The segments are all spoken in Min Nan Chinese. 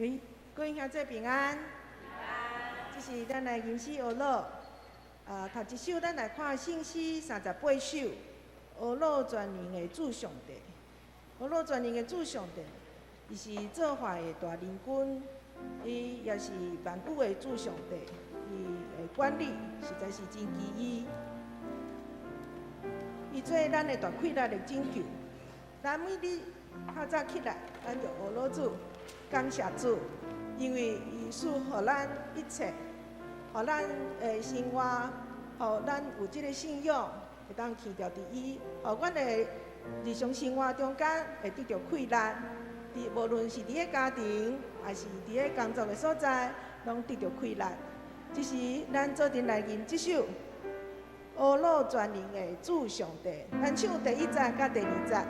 喂，各位兄弟平安。這是咱來吟詩學樂。啊，頭一首咱來看聖詩38首，呵咾全能的主上帝。呵咾全能的主上帝，伊是造化的大靈君，伊也是萬有的主上帝，伊的管理實在是真奇異。伊做咱的大氣力的拯救，咱每日較早起來，咱就呵咾主，感謝主，因為伊賜予咱一切，予咱的生活，予咱有這個信仰，會當倚著佇伊，予阮的日常生活中間會得著氣力，佇無論是佇個家庭，還是佇個工作的所在，攏得著氣力。這時咱做陣來吟這首《呵咾全能的主上帝》，咱唱第一節佮第二節。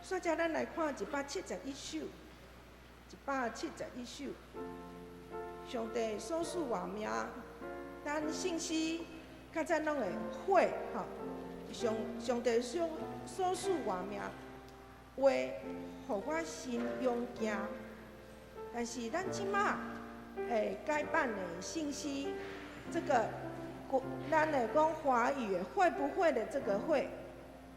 煞才咱來看171首，171首，上帝所賜活命，咱聖詩較早攏會會吼，上帝所賜活命，話予我心勇健。但是咱這馬會改版的聖詩，這個咱會講華語的會不會的這個會，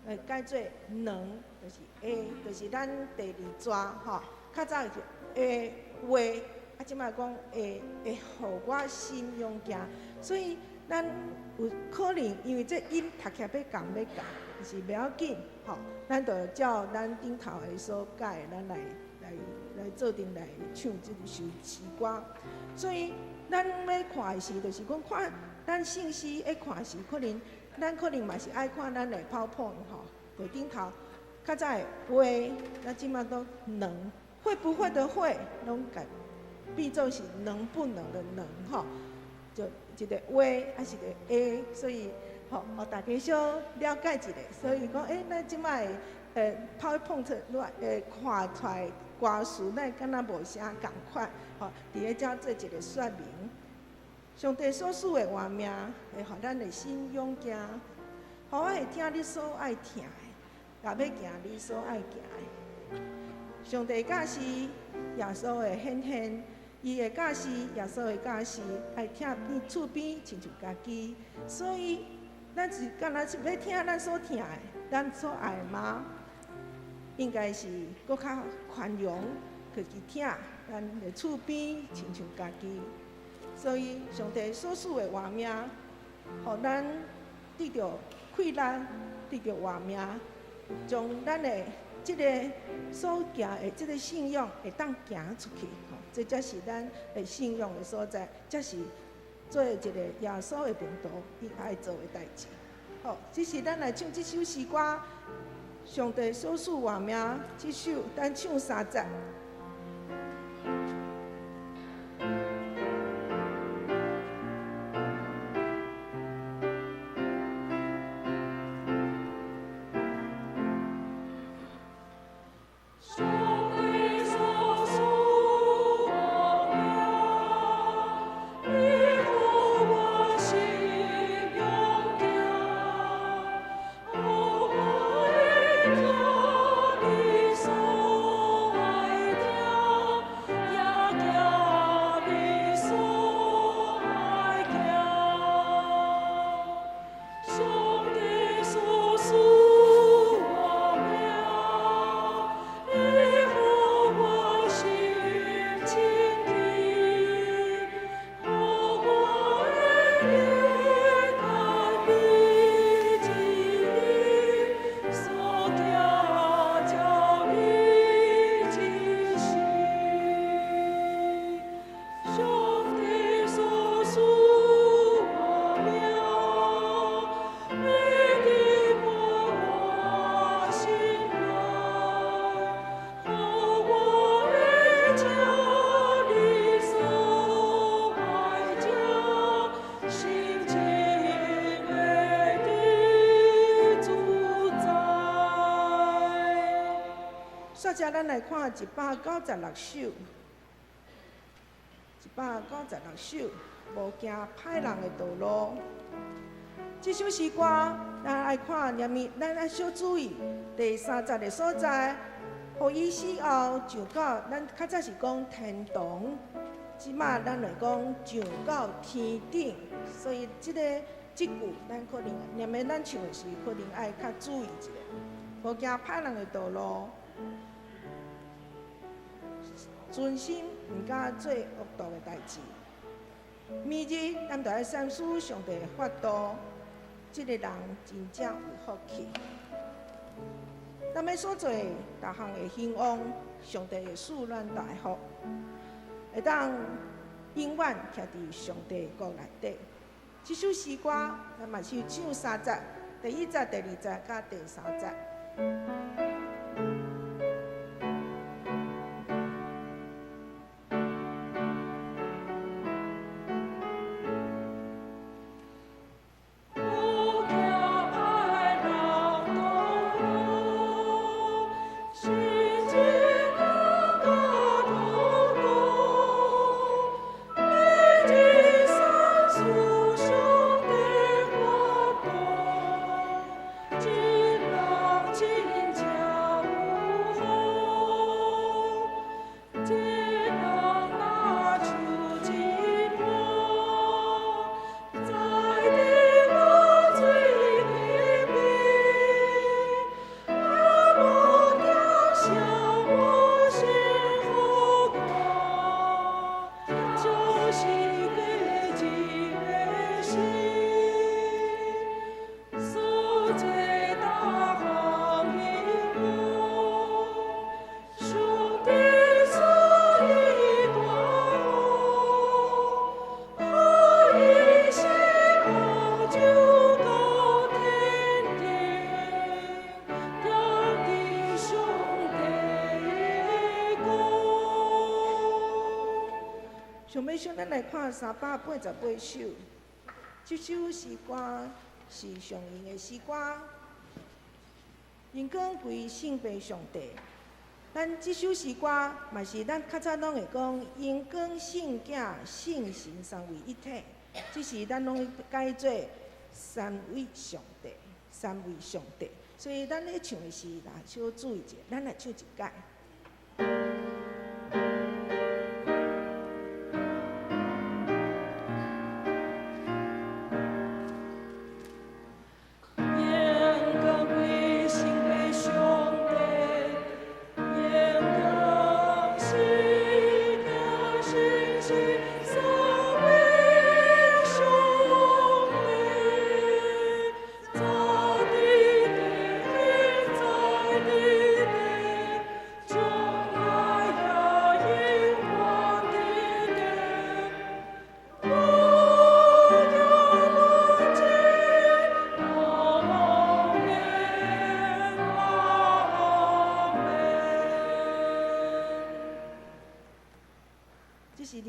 會改做能，就是會，就是咱第二逝吼，較早是會話，啊，這馬講會會予我心勇健，所以咱有可能因為這音讀起來欲仝欲仝，但是袂要緊吼，咱就照咱頂頭的所改，咱來做陣來唱這首詩歌。所以咱欲看的時，就是講看咱聖詩咧看時，可能咱可能嘛是愛看咱的 PowerPoint 吼，佇頂頭較早的話，咱這馬都能，會不會的會，攏改變做是能不能的能吼，就一個話，抑是一個會，所以吼，予大家小了解一下。所以講，咱這馬的PowerPoint 會看出來歌詞，咱敢若無啥仝款，吼，佇咧遮做一個說明。上帝所賜的活命，會予咱的心勇健，予我會聽你所愛聽的，也欲行你所愛行的。上帝教示耶穌的顯現，伊的教示耶穌的教示，愛疼邊厝邊親像家己。所以，咱是敢若是欲聽咱所疼的，咱所愛的嗎？應該是閣較寬容去疼咱的厝邊親像家己。所以，上帝所賜的活命，予咱得著氣力，得著活命，將咱的這個所行的這個信仰會當行出去，吼，這才是咱的信仰的所在，才是做一個耶穌的門徒伊愛做的代誌。好，這是咱來唱這首詩歌，上帝所賜活命，這首咱唱三節。上帝所賜活命，你予我心。遮咱來看196首，196首，無行歹人的道路。這首詩歌，咱愛看，連咪咱愛小注意第三節的所在，予伊死後上到，咱較早是講天堂，這馬咱來講上到天頂，所以這句咱可能連咪咱唱的時，可能愛較注意一下，無行歹人的道路，存心毋敢做惡毒的代誌。每日咱著愛三思上帝的法度，這个人真正有福氣。咱欲所做的逐項會興旺，上帝會賜咱大福，會當永遠徛佇上帝國內底。這首詩歌，咱嘛是唱三節，第一節、第二節佮第三節。上尾小咱來看388首，這首詩歌是上用的詩歌，榮光歸聖父上帝。咱這首詩歌嘛是咱較早攏會講榮光聖囝聖神三位一體，只是咱攏改做三位上帝，三位上帝。所以咱咧唱的時，若小注意者，咱來唱一擺。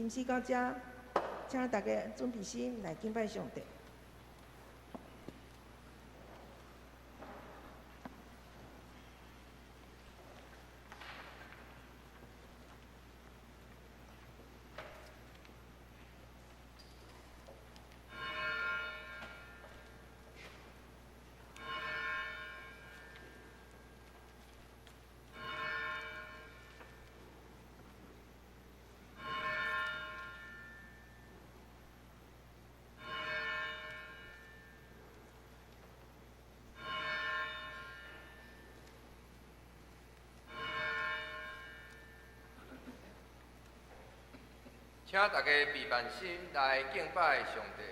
是到遮，請大家準備心來敬拜上帝。請大家閉萬心來敬拜上帝。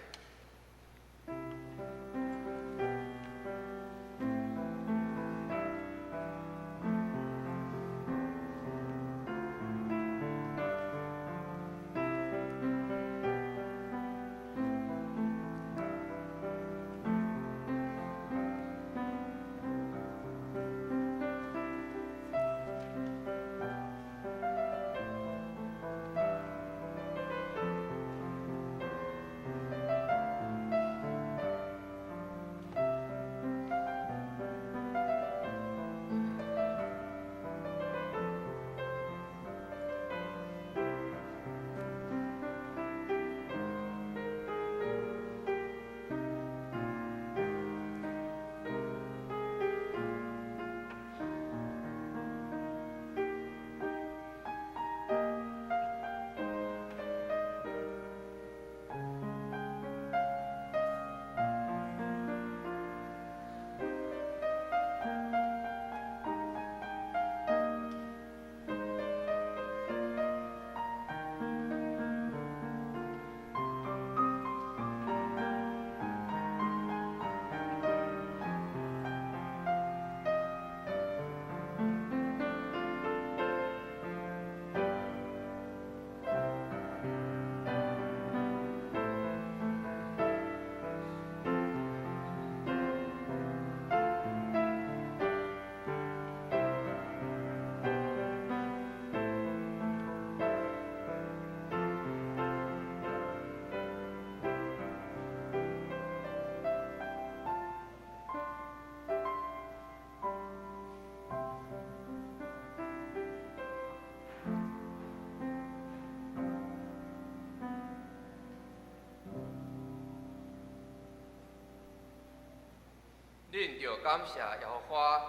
恁著感謝耶和華，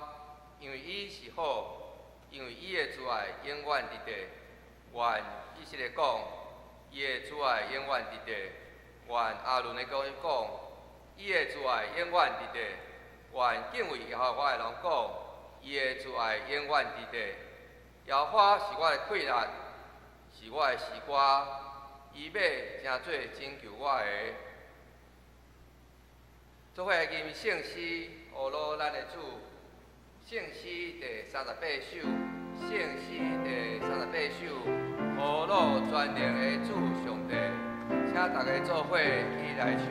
因為伊是好，因為伊的慈愛永遠佇地。願以色列講，伊的慈愛永遠佇地。願亞倫的講講，伊的慈愛永遠佇地。願敬畏耶和華的人講，伊的慈愛永遠佇地。耶和華是我的氣力，是我的詩歌，伊欲成做拯救我的。做伙來吟聖詩，呵咾咱的主。聖詩第38首，聖詩第38首，呵咾全能的主上帝，請大家做伙起來唱。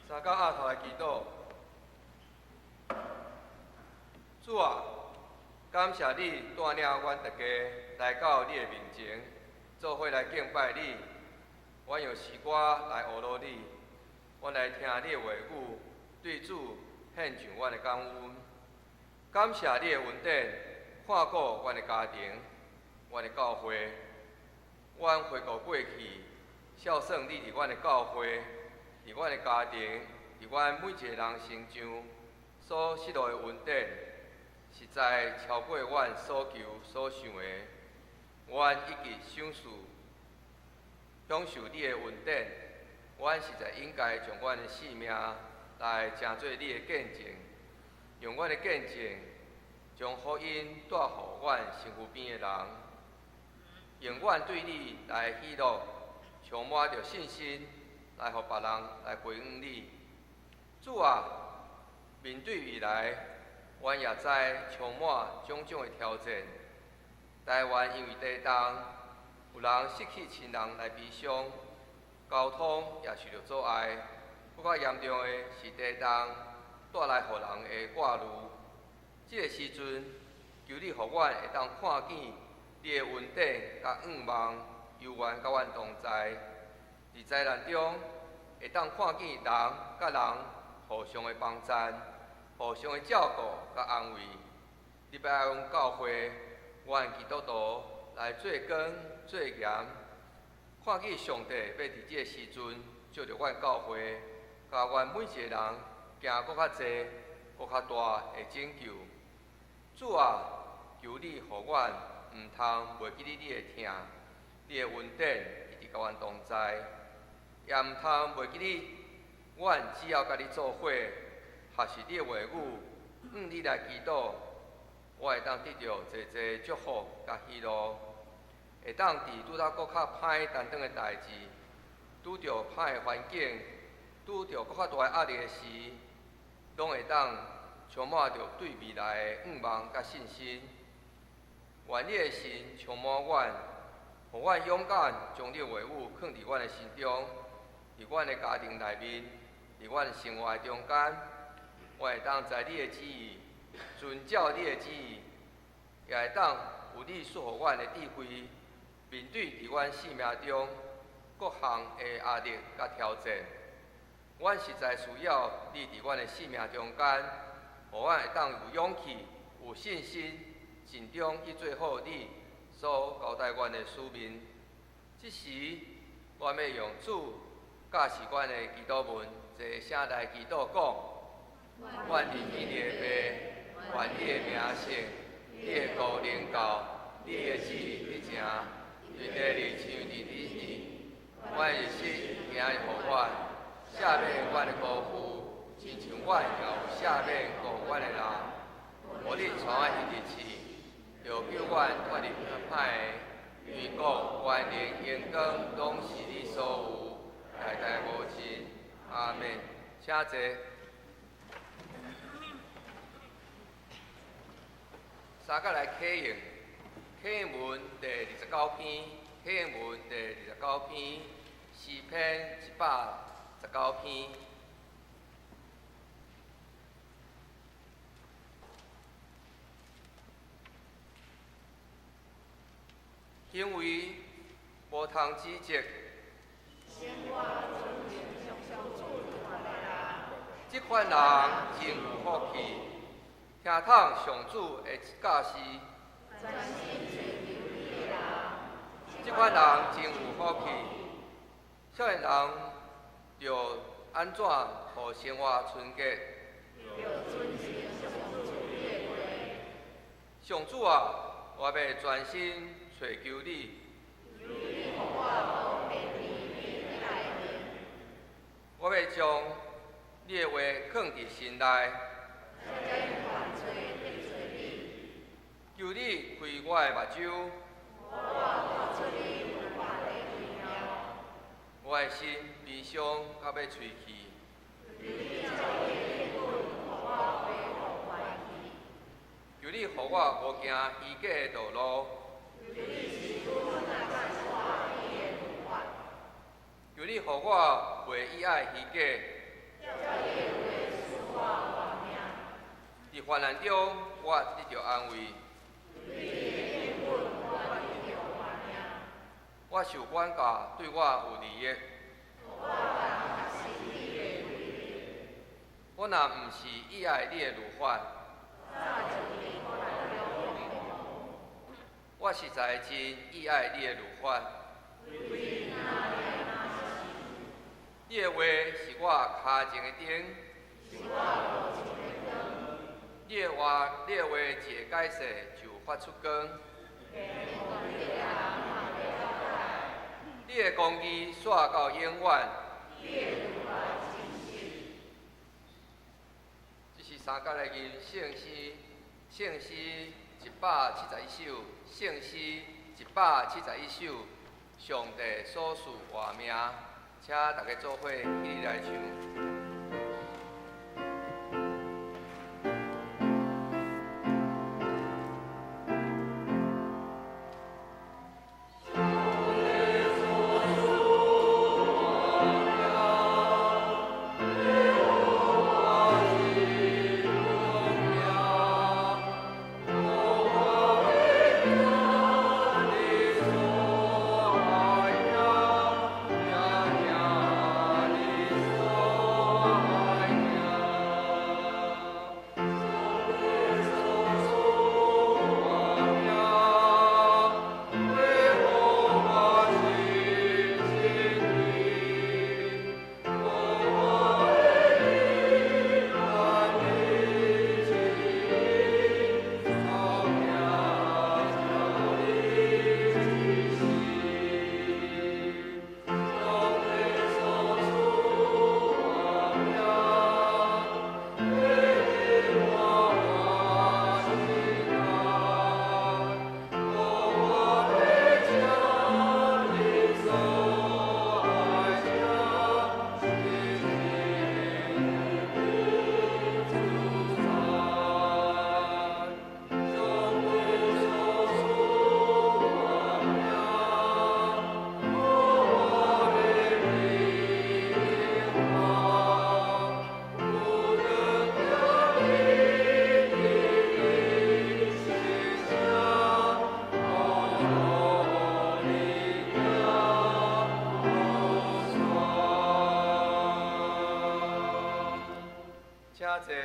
三角額頭來祈禱。主啊，感謝你帶領阮大家來到你的面前，做伙來敬拜你。阮用詩歌來呵咾你，阮來聽你的話語，對主獻上阮的感恩。感謝你的恩典，看顧阮的家庭、阮的教會。阮回顧過去，孝順你佇阮的教會、佇阮的家庭、佇阮每一個人身上所失落的恩典，實在超過阮所求所想的。阮一直享受你的恩典，阮實在應該將阮的性命來成做你的見證，用阮的見證將福音帶予阮身軀邊的人，用阮對你來喜樂，充滿著信心，來予別人來回應你。主啊，面對未來，阮也知充滿種種的挑戰。台灣因為地動，有人失去親人來悲傷，交通也受到阻礙。閣較嚴重的是地動帶來予人的掛慮。這个時陣，求你予阮會當看見你的恩典佮向望，猶原佮阮同在。佇災難中，會當看見人佮人互相的幫贊、互相的照顧佮安慰。你欲愛阮教會，阮基督徒來做光做鹽，看見上帝欲佇這个時陣，藉著阮教會，佮阮每一个人行閣較濟、閣較大的拯救。主啊，求你予阮毋通袂記得你的疼、你的恩典一直佮阮同在，也毋通袂記得阮只要佮你做伙，學習你的話語，向你來祈禱，我會當得著濟濟祝福佮喜樂，會當佇拄才閣較歹擔當的代誌，拄著歹的環境，拄著閣較大的壓力的時，攏會當充滿著對未來的向望佮信心。願你的神充滿阮，予阮勇敢將你的話語囥佇阮的心中，佇阮的家庭內面，佇阮生活的中間，我會當知你的旨意，遵照你的旨意，也會當有你賜予阮的智慧，面對佇阮生命中各項的壓力佮挑戰。阮實在需要你佇阮的生命中間，予阮會當有勇氣、有信心，盡忠去做好你所交代阮的使命。這時，我欲用主教示阮的祈禱文，齊聲來祈禱講：阮佇天的父，願你的名聖，你的國臨到，你的旨意得成，佇地裡親像佇天頂。阮日食今日予阮，赦免阮的辜負，親像阮也有赦免辜負阮的人。無你帶阮入試，著救阮脫離歹的，因為國、權能、榮光，攏是你所有，代代無盡。阿們。請坐。三角來啟用，啟用文第二十九篇，啟用文第二十九篇，詩篇119篇。行為無通指責，這款人真有福氣，聽通上主的教示。這款人真有福氣，少年人著按怎予生活純潔？上主啊，我欲專心揣求你。我欲將你的話囥佇心內。求你開我的目睭，我的心悲傷到欲吹去。求你予我無行虛假的道路。求你予我袂喜愛虛假。佇患難中，我得著安慰。我受管教對我有利益。我若毋是喜愛你的律法，我實在真喜愛你的律法。你的話是我跤前的燈，你的話一個解釋就發出光。你的公義紲到永遠。這是三角來吟聖詩，聖詩171首，聖詩171首，上帝所賜活命，請大家做伙起立來唱。坐。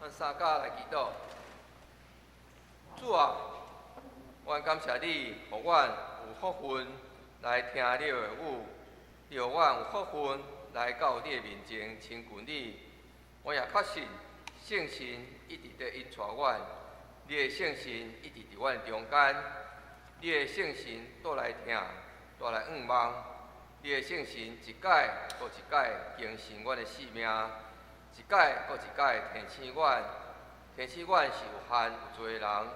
咱三甲來祈禱。主啊，阮感謝你，予阮有福分來聽你的話語，你予阮有福分來到你的面前親近你。我也確信聖神一直佇引帶阮，你的聖神一直佇阮中間，你的聖神帶來疼，帶來向望，你的聖神一擺閣一擺更新阮的生命，一擺閣一擺提醒阮，提醒阮是有限有罪的人，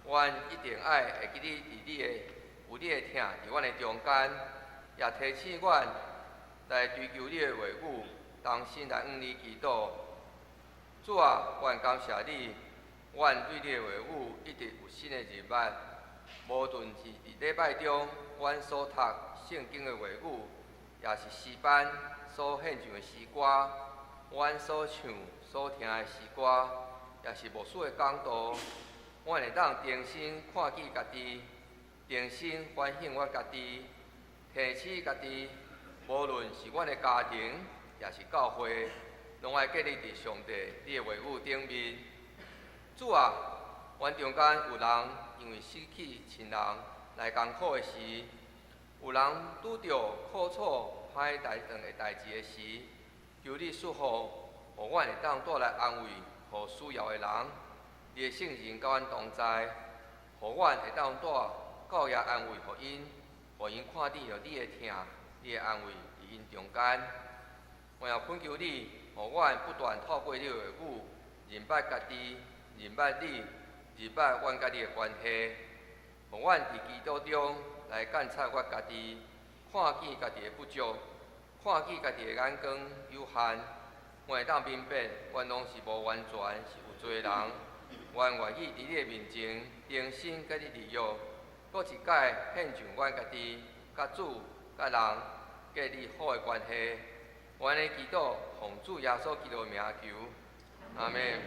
阮一定愛會記得佇你的有你的疼佇阮的中間，也提醒阮來追求你的話語，同心來向你祈禱。主啊，阮感謝你，阮對你的話語一直有新的認捌。無論是佇禮拜中，阮所讀聖經的話語，也是詩班所獻上的詩歌，阮所唱、所聽的詩歌，也是牧師的講道，阮會當重新看見家己，重新反省阮家己，提醒家己，無論是阮的家庭，也是教會，攏愛建立佇上帝你的話語頂面。主啊，阮中間有人因為失去親人來艱苦的時，有人拄著苦楚歹代頓的代誌的時，求你賜福，予阮會當帶來安慰，予需要的人。你的聖靈佮阮同在，予阮會當帶教也安慰予𪜶，予𪜶看見著你的疼、你的安慰佇𪜶中間。我也懇求你，予阮不斷透過你的話語，認捌家己，認捌你，認捌阮佮你的關係，予阮佇祈禱中來監察阮家己，看見家己的不足，看見家己的眼光有限，阮會當明白，阮攏是無完全，是有罪的人。阮願意佇你的面前，重新佮你立約，閣一擺獻上阮家己，佮主、佮人建立好的關係。阮的祈禱，奉主耶穌基督的名求，阿們。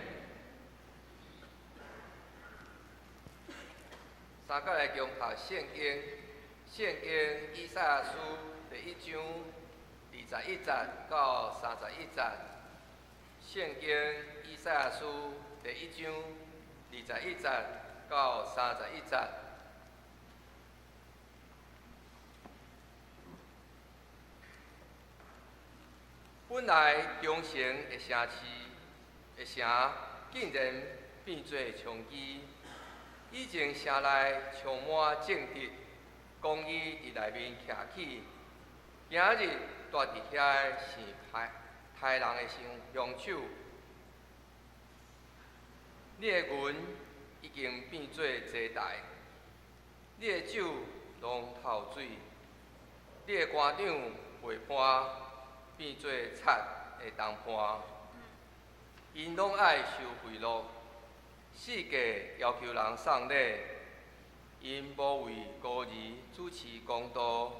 三個來共讀聖經，聖經以賽亞書第一章21節到31節。聖經以賽亞書第一章21節到31節。本來忠誠的城市的城，竟然變做娼妓。以前城內充滿正直，公義佇內面徛起。今日蹛佇遐的是刣人的兇手。你的銀已經變做祭台，你的酒攏透水，你的官長背叛，變做賊的同伴。𪜶攏愛收賄賂，四界要求人送禮，𪜶無為孤兒主持公道，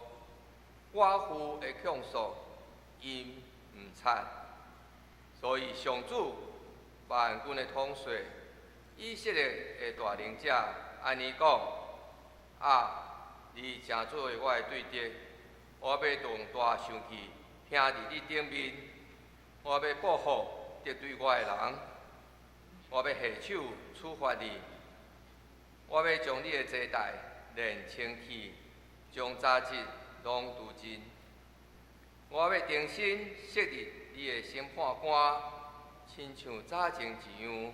寡婦的控訴，𪜶毋察。所以上主萬軍的統帥，以色列的大能者按呢講：啊，你誠做我的對敵，我欲動大生氣，徛佇你頂面，我欲報復敵對我的人，我欲下手處罰你，我欲將你的祭台煉清去，將雜質攏除盡。我欲重新設立你的審判官，親像早前一樣，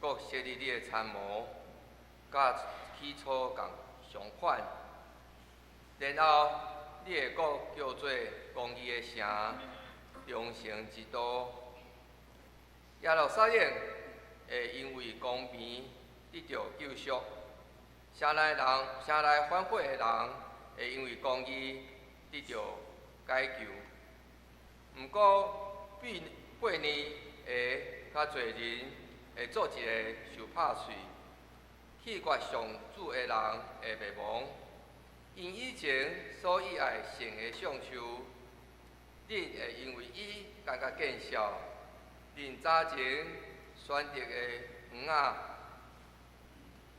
閣設立你的參謀，佮起初仝相款。然後你會閣叫做公義的城，忠誠之都。耶路撒冷會因為公平得著救贖，城內人、城內反悔的人會因為公義得著解救。毋過，悖逆的佮罪人會做一个受拍碎，棄絕上主的人會滅亡。𪜶以前所喜愛成的橡樹，恁會因為伊感覺見笑；恁早前選擇的園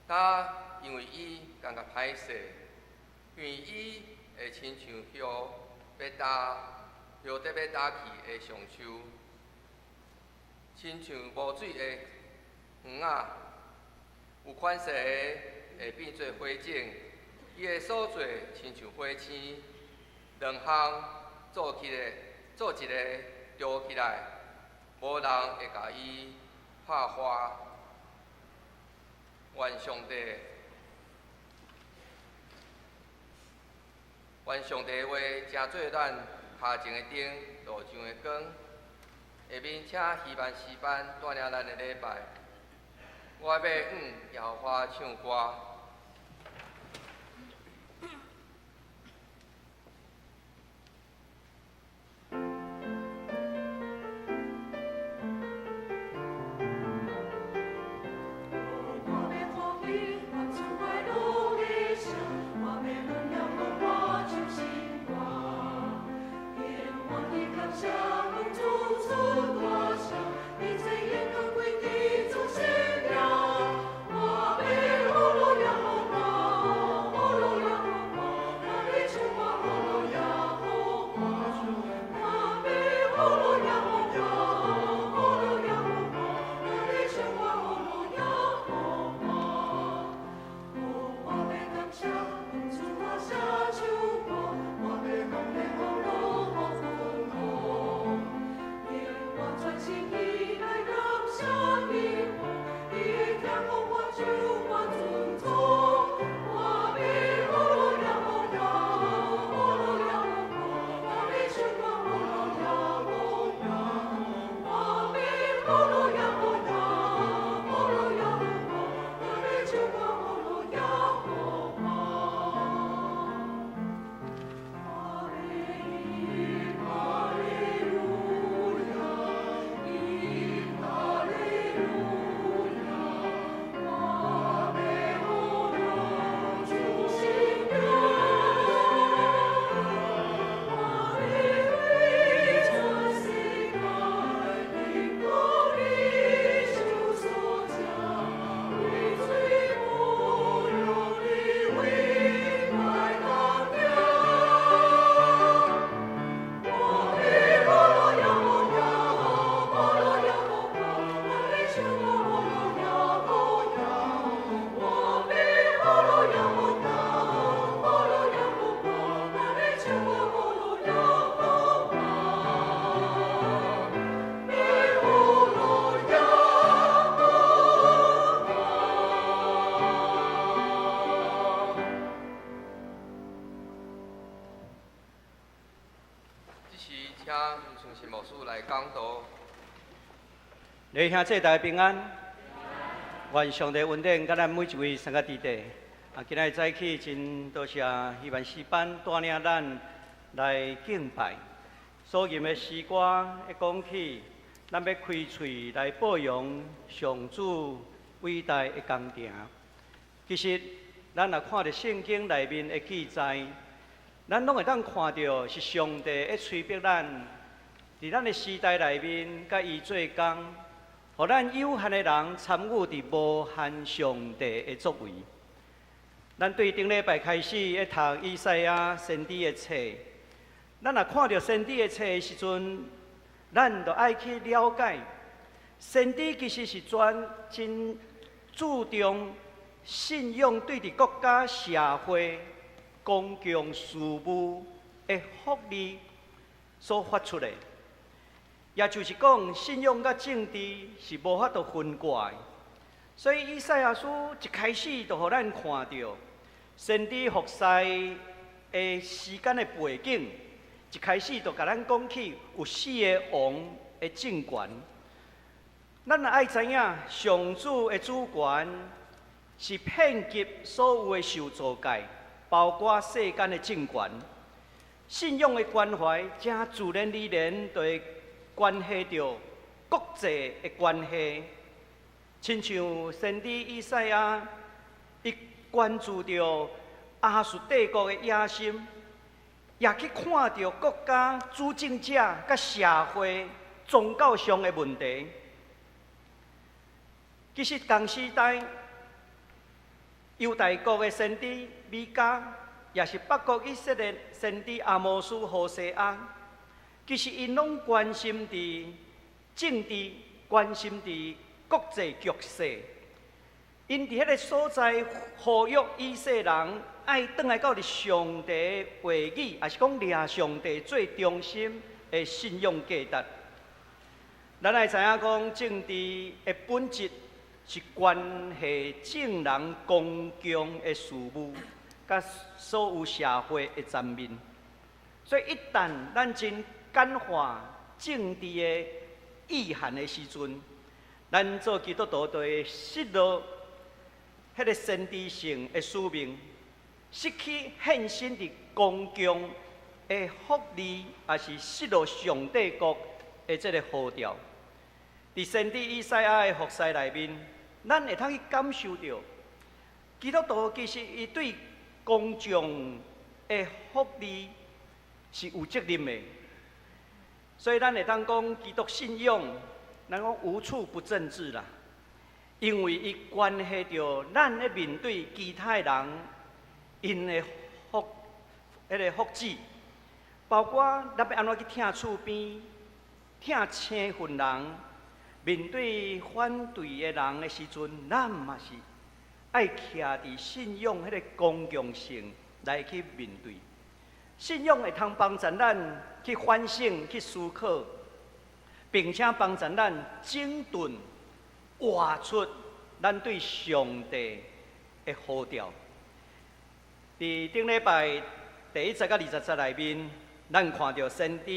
仔，今因為伊感覺歹勢，因為伊會親像葉欲焦，摇得欲焦去的橡树，亲像无水的园仔，有权势的会变做火种，伊的所做亲像火星，两项做起来，做一个著起来，无人会共伊拍花。愿上帝，愿上帝的话成做咱跤前的灯，路上的光。下面请希望诗班带领咱的礼拜。我欲向耶和华唱歌。弟兄姊妹平安，愿上帝恩典，佮咱每一位三个弟弟。啊，今仔日早起真多谢希望诗班带领咱来敬拜。所吟的诗歌一讲起，咱欲开喙来报扬上主伟大的工程。其实，咱若看著圣经内面的记载，咱拢会当看著是上帝咧催逼咱，伫咱的时代内面，佮伊做工。予咱有限的人参与伫无限上帝的作为。咱对顶礼拜开始咧读以赛亚先知的册，咱若看著先知的册的时阵，咱就爱去了解，先知其实是专真注重信仰对伫国家社会公共事务的福利所发出的。也就是讲，信仰佮政治是无法度分割的。所以以赛亚书一开始就予咱看著先知服侍的时间的背景，一开始就共咱讲起有四个王的政权。咱若爱知影上主的主权是遍及所有的受造界，包括世间的政权。信仰的关怀，真自然而然就会关系著国际的关系，亲像先知以赛亚，伊关注著亚述帝国的野心，也去看著国家主政者佮社会宗教上的问题。其实同时代，犹大国的先知米迦，也是北国以色列先知阿摩司、何西阿。其實𪜶攏關心佇政治，關心佇國際局勢。𪜶佇彼个所在呼籲以色列人愛轉來到佇上帝話語，抑是講掠上帝做中心的信仰價值。咱愛知影講政治的本質是關係眾人公共的事務，佮所有社會的層面。所以一旦咱真簡化政治的意涵的時陣，咱做基督徒就會失落彼个先知性的使命，失去獻身佇公共的福利，抑是失落上帝國的這个呼召。佇先知以賽亞的服侍內面，咱會通去感受著，基督徒其實伊對公眾的福利是有責任的。所以咱會當講基督信仰，咱講無處不政治啦，因為伊關係著咱咧面對其他人𪜶的福，彼个福祉，包括咱欲按怎去疼厝邊、疼生份人，面對反對的人的時陣，咱嘛是愛徛佇信仰彼個公共性來去面對。信仰會通幫助咱去反省、去思考，並且幫助咱整頓、活出咱對上帝的呼召。佇頂禮拜第一節佮二十節內面，咱看著先知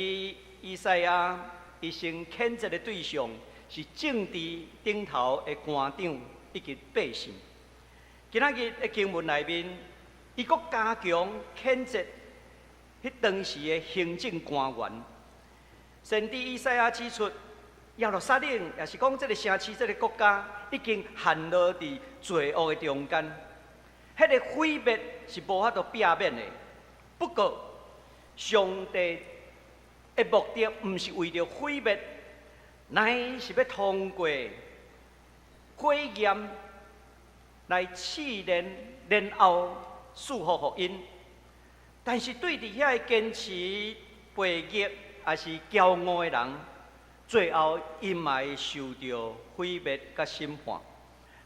以賽亞伊先譴責的對象是政治頂頭的官長以及百姓。今仔日的經文內面，伊閣加強譴責彼當時的行政官員。先知以賽亞指出，耶路撒冷，抑是講這个城市、這个國家，已經陷落佇罪惡的中間，彼个毀滅是無法度避免的。不過，上帝的目的毋是為著毀滅，乃是欲通過火焰來試煉，然後賜福予𪜶。但是對佇遐堅持背逆，抑是驕傲的人，最後𪜶嘛會受著毀滅佮審判。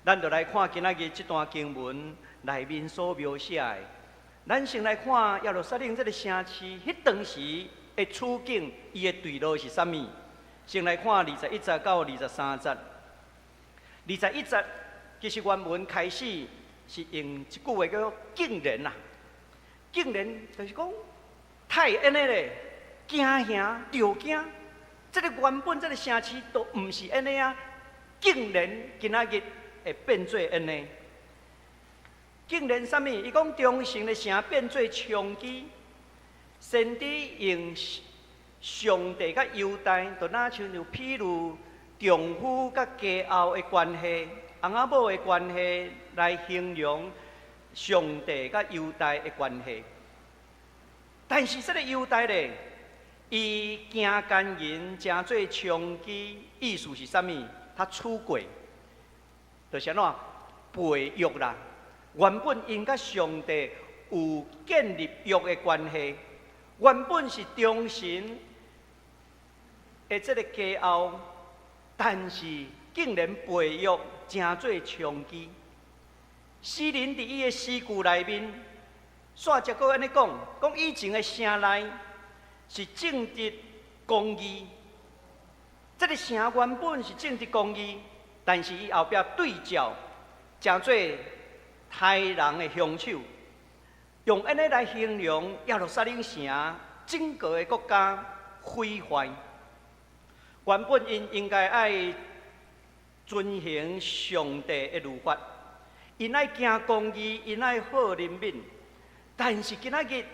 咱就來看今仔日這段經文內面所描寫的。咱先來看耶路撒冷這个城市，彼當時的處境，伊的墜落是啥物？先來看21節到23節。21節其實原文開始是用一句話叫做“竟然”啊，竟然就是講太按呢咧，驚嚇著驚。這个原本這个城市都毋是按呢啊，竟然今仔日會變做按呢。竟然啥物？伊講忠誠的城變做娼妓，先知用上帝佮猶大，就若親像譬如丈夫佮家後的關係，翁仔某的關係來形容上帝佮猶大的關係。但是這个猶大咧，伊行姦淫，成做娼妓，意思是啥物？他出軌，就是按怎背約啦。原本𪜶佮上帝有建立約的關係，原本是忠誠的這个家後，但是竟然背約，成做娼妓。詩人佇伊的詩句內面，煞則閣按呢講，講以前的城內是正直公義，這个城原本是正直公義，但是伊後壁對照，成做刣人的兇手，用按呢來形容耶路撒冷城整個的國家毀壞。原本𪜶應該愛遵行上帝的律法，𪜶愛行公義，𪜶愛好憐憫。但是今仔日，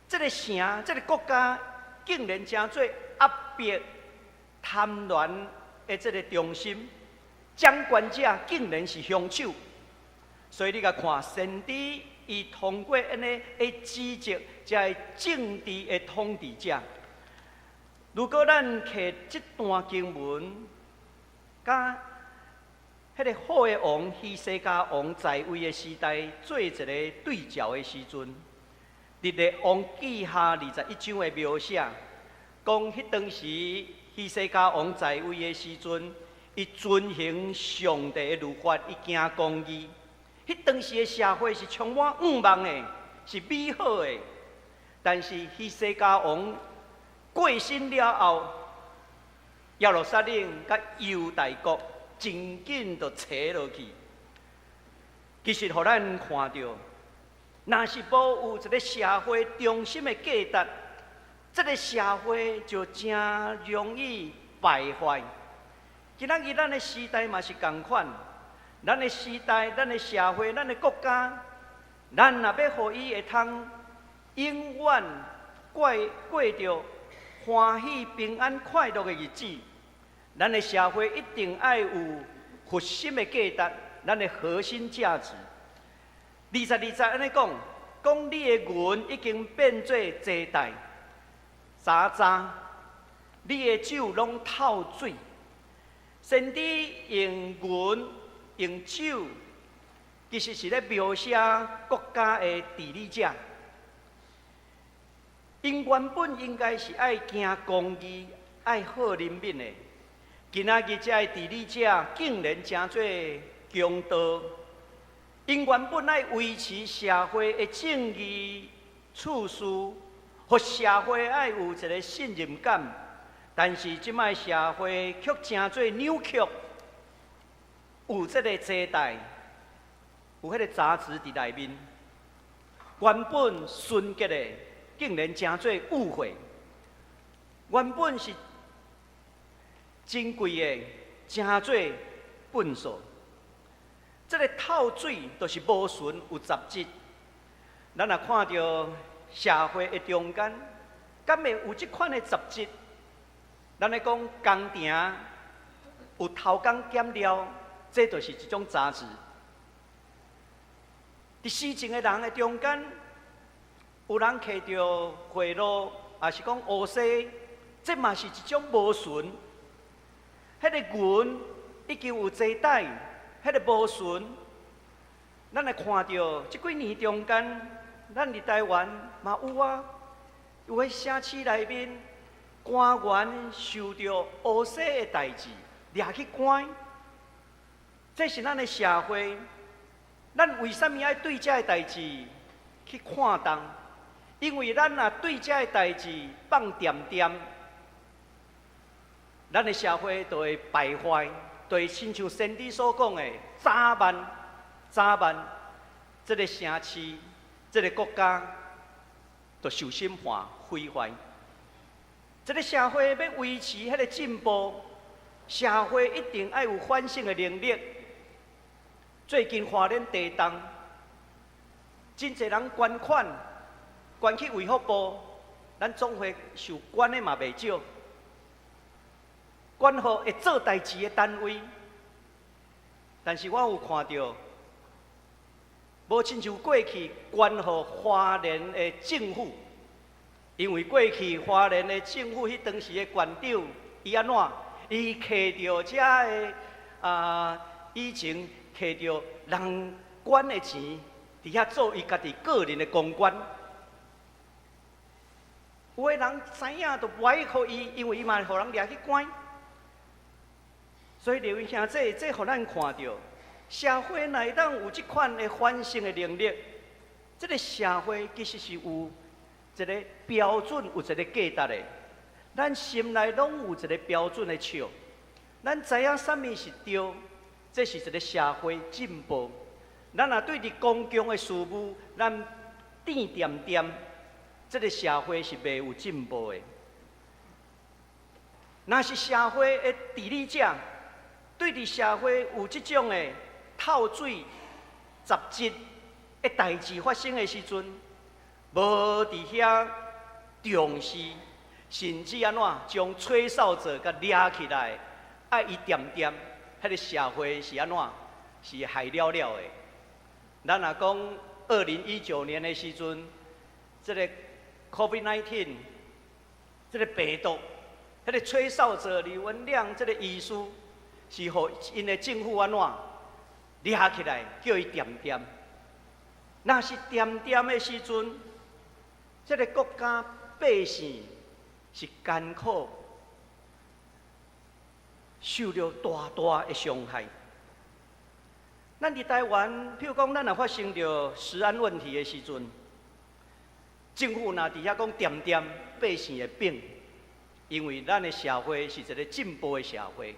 這个城、這个國家竟然成做壓迫、貪婪的這个中心，掌權者竟然是兇手。所以你共看，先知伊通過按呢的指責這个政治的統治者。如果咱摕這段經文，佮彼个好的王希西家王在位的時代做一个對照的時陣，佇列王紀下21章的描寫，講彼當時希西家王在位的時陣，伊遵行上帝的律法，伊行公義。彼當時的社會是充滿向望的，是美好的。但是希西家王過身了後，耶路撒冷佮猶大國真緊就斜落去。其實，予咱看著，若是無有一個社會中心的價值，這個社會就誠容易敗壞。今仔日咱的時代嘛是仝款，咱的時代、咱的社會、咱的國家，咱若欲予伊會通永遠過過著歡喜、平安、快樂的日子，咱的社會一定愛有核心的價值，咱的核心價值。22節按呢講，講你的銀已經變做齊帶，渣渣，你的酒攏透水。先知用銀用酒，其實是咧描寫國家的治理者。𪜶原本應該是愛行公義、愛好人民的。今仔日這个治理者竟然成做強盜。𪜶原本愛維持社會的正義處事，予社會愛有一個信任感。但是這擺社會卻成做扭曲，有這个齊帶，有彼个雜質佇內面。原本純潔的，竟然成做污穢；原本是珍貴的，成做糞掃。這个透水就是無純有雜質。咱若看著社會的中間，敢會有這款的雜質？咱咧講工廠有偷工減料，這就是一種雜質。佇私情的人的中間，有人摕著賄賂，抑是講烏紗，這嘛是一種無純。彼个銀已經有齊帶，彼个無純。咱來看著這幾年中間，咱佇台灣嘛有啊，有彼城市內面官員受著烏紗的代誌，掠去關。這是咱的社會，咱為啥物愛對這个代誌去看重？因為咱若對這個代誌放恬恬，咱的社會就會敗壞，就會親像先知所講的，早晚早晚，這个城市、這个國家，就受審判毀壞。這个社會欲維持彼个進步，社會一定愛有反省的能力。最近花蓮地動，真濟人捐款，捐去衛福部，咱總會受捐的嘛袂少，捐予會做代誌的單位。但是我有看著，無親像過去捐予花蓮的政府，因為過去花蓮的政府彼當時的縣長，伊按怎？伊摕著遮的啊，以前摕著人捐的錢，佇遐做伊家己個人的公關。有的人知影就無愛予伊，因為伊嘛予人掠去關。所以列位兄弟，這予咱看著，社會若會當有這款的反省的能力，這个社會其實是有一个標準，有一个價值的。咱心內攏有一个標準的尺，咱知影啥物是對，這是一个社會進步。咱若對佇公共的事務，咱恬恬，這个社會是袂有進步的。若是社會的治理者，對佇社會有這種的透水、雜質的代誌發生的時陣，無佇遐重視，甚至按怎將吹哨者共掠起來，愛伊恬恬，彼个社會是按怎？是害了了的。咱若講2019年的時陣，這个 COVID-19，這个病毒，彼个吹哨者李文亮這个醫師，是予𪜶的政府按怎掠起來，叫伊恬恬。若是恬恬的時陣，這个國家百姓是艱苦，受著大大的傷害。咱佇台灣，譬如講，咱若發生著食安問題的時陣，政府若佇遐講恬恬百姓會反，因為咱的社會是一个進步的社會，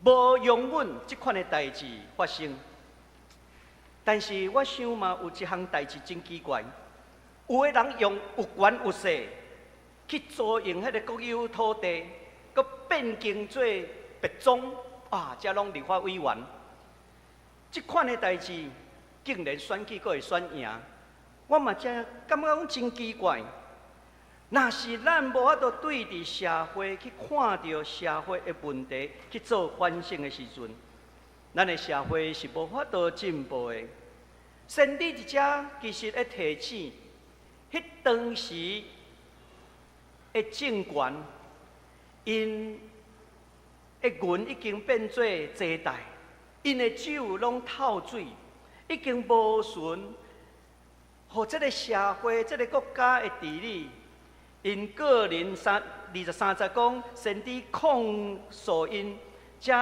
無容忍這款的代誌發生。但是我想嘛，有一項代誌真奇怪，有的人用有權有勢去租用彼个國有土地，閣變更做別莊，啊，這攏立法委員。這款的代誌竟然選舉閣會選贏，我嘛真感覺講真奇怪。若是咱無法度對佇社會去看著社會的問題去做反省的時陣，咱的社會是無法度進步的。先知佇遮其實咧提醒，彼當時的政權，𪜶的銀已經變做齊帶，𪜶的酒攏透水，已經無存，予這个社會、這个國家的治理。𪜶個人三23節講，先知控訴𪜶遮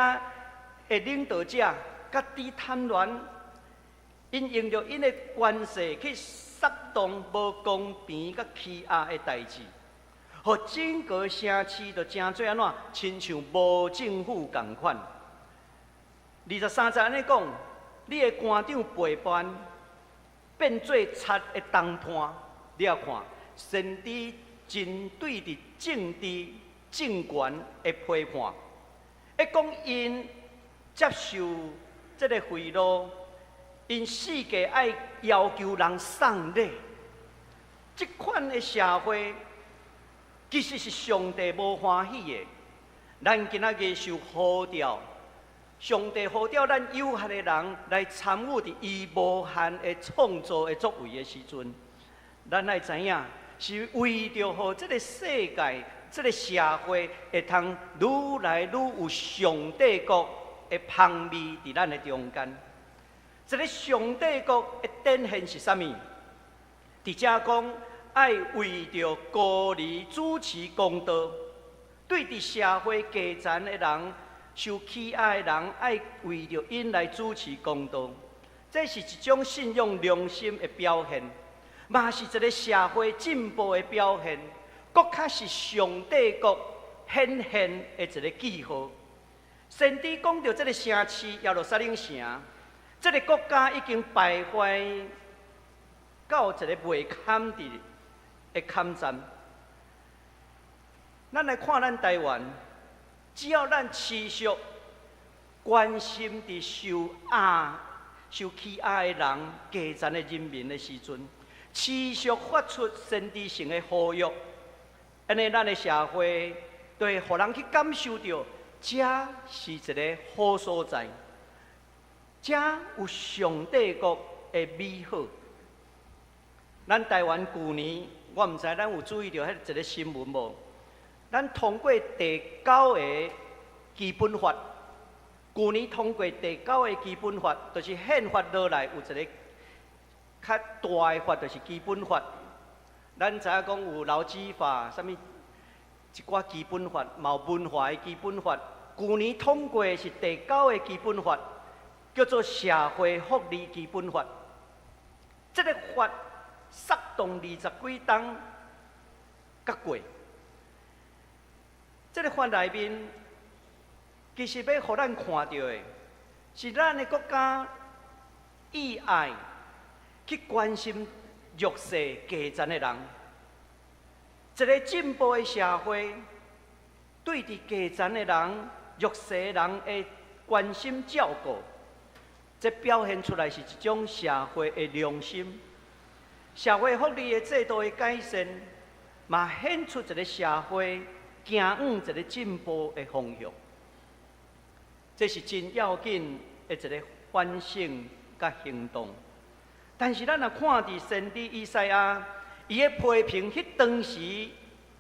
的領導者，家己貪婪，𪜶用著𪜶的權勢去煽動無公平佮欺壓的代誌，予整個城市就成做按怎，親像無政府仝款。23節按呢講，你的官長背叛，變做賊的同伴。你也看，先知針對佇政治政權的批判，會講𪜶接受這个賄賂，𪜶四界愛要求人送禮，這款的社會其實是上帝無歡喜的。咱今仔日受呼召，上帝呼召咱有限的人來參與佇伊無限的創造的作為的時陣，咱愛知影，是為著予這个世界、這个社會會通愈來愈有上帝國的芳味佇咱的中間。這个上帝國的展現是啥物？佇遮講，愛為著孤兒主持公道，對佇社會低層的人、受欺壓的人，愛為著𪜶來主持公道。這是一種信仰良心的表現。嘛是一个社會進步的表現，閣較是上帝國顯現的一个記號。先知講著這个城市耶路撒冷城，這个國家已經敗壞到一个袂堪治的坎站。咱來看咱台灣，只要咱持續關心佇受壓、受欺壓的人、低層的人民的時陣，持續發出先知性的呼籲，按呢，咱的社會就會予人去感受著，遮是一个好所在，遮有上帝國的美好。咱台灣舊年，我毋知咱有注意著彼一个新聞無？咱通過第九个基本法，舊年通過第九个基本法，就是憲法落來有一个較大的法，就是基本法。咱知影講有勞基法，啥物一寡基本法，嘛有文化的基本法。舊年通過的是第九个基本法，叫做社會福利基本法。這个法煽動20幾冬才過。這个法內面，其實欲予咱看著的，是咱的國家意愛去關心弱勢低層的人。一个進步的社會，對佇低層的人、弱勢的人的關心照顧，這表現出來是一種社會的良心。社會福利的制度的改善，嘛顯出一个社會行向一个進步的方向。這是真要緊的一个反省佮行動。但是咱若看佇先知以賽亞，伊咧批評彼當時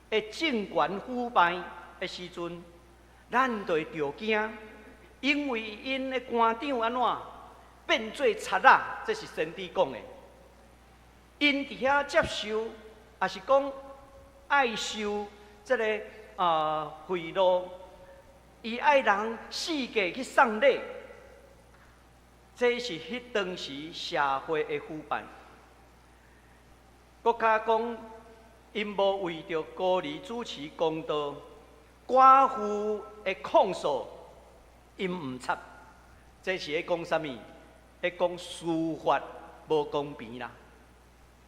的政權腐敗的時陣，咱就會著驚，因為𪜶的官長按怎變做賊仔，這是先知講的。𪜶佇遐接受，抑是講愛受這个賄賂，伊愛人四界去送禮，這是彼當時社會的腐敗。閣較講，𪜶無為著孤兒主持公道，寡婦的控訴，𪜶毋插。這是咧講啥物？咧講司法無公平啦。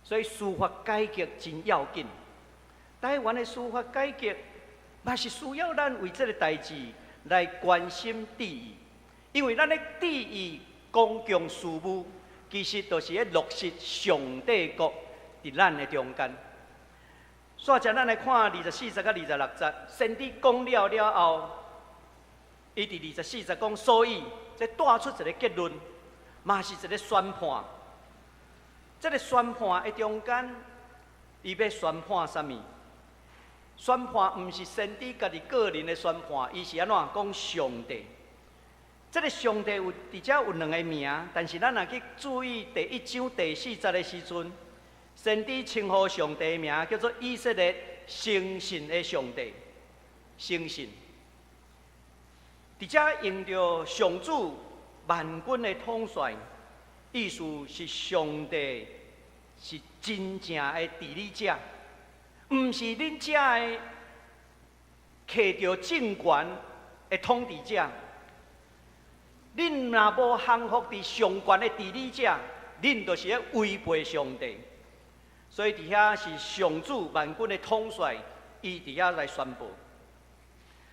所以司法改革真要緊。台灣的司法改革，嘛是需要咱為這个代誌來關心注意，因為咱咧注意公共事務，其實就是咧落實上帝國佇咱的中間。煞才咱來看24節佮26節，先知講了了後，伊佇24節講，所以這帶出一个結論，嘛是一个宣判。這个宣判的中間，伊欲宣判啥物？宣判毋是先知家己個人的宣判，伊是按怎講上帝？這个上帝有佇遮有兩个名，但是咱若去注意第一章第四節的時陣，先知稱呼上帝的名叫做以色列誠信的上帝，誠信。佇遮用著上主萬軍的統帥，意思是上帝是真正的治理者。毋是恁遮的摕著政權的統治者，恁若無降服佇上懸的治理者，恁就是咧違背上帝。所以佇遐是上主萬軍的統帥，伊佇遐來宣布。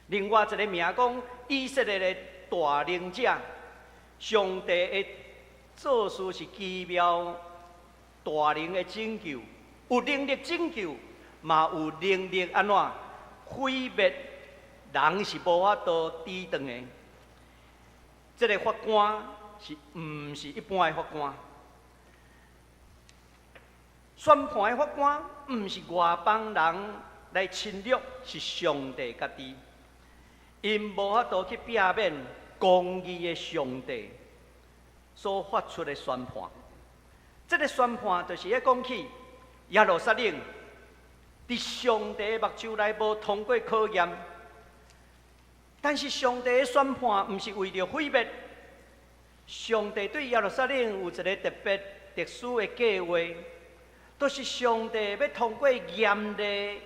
另外一个名講以色列的大能者，上帝的做事是奇妙大能的拯救，有能力拯救。嘛有能力按怎毀滅人是無法度抵擋的。這个法官是毋是一般的法官？宣判的法官毋是外邦人來侵略，是上帝家己。𪜶無法度去避免公義的上帝所發出的宣判。這个宣判就是咧講起耶路撒冷。佇上帝的目睭內無通過考驗，但是上帝的宣判毋是為著毀滅。上帝對耶路撒冷有一个特別特殊的計劃，就是上帝欲通過嚴厲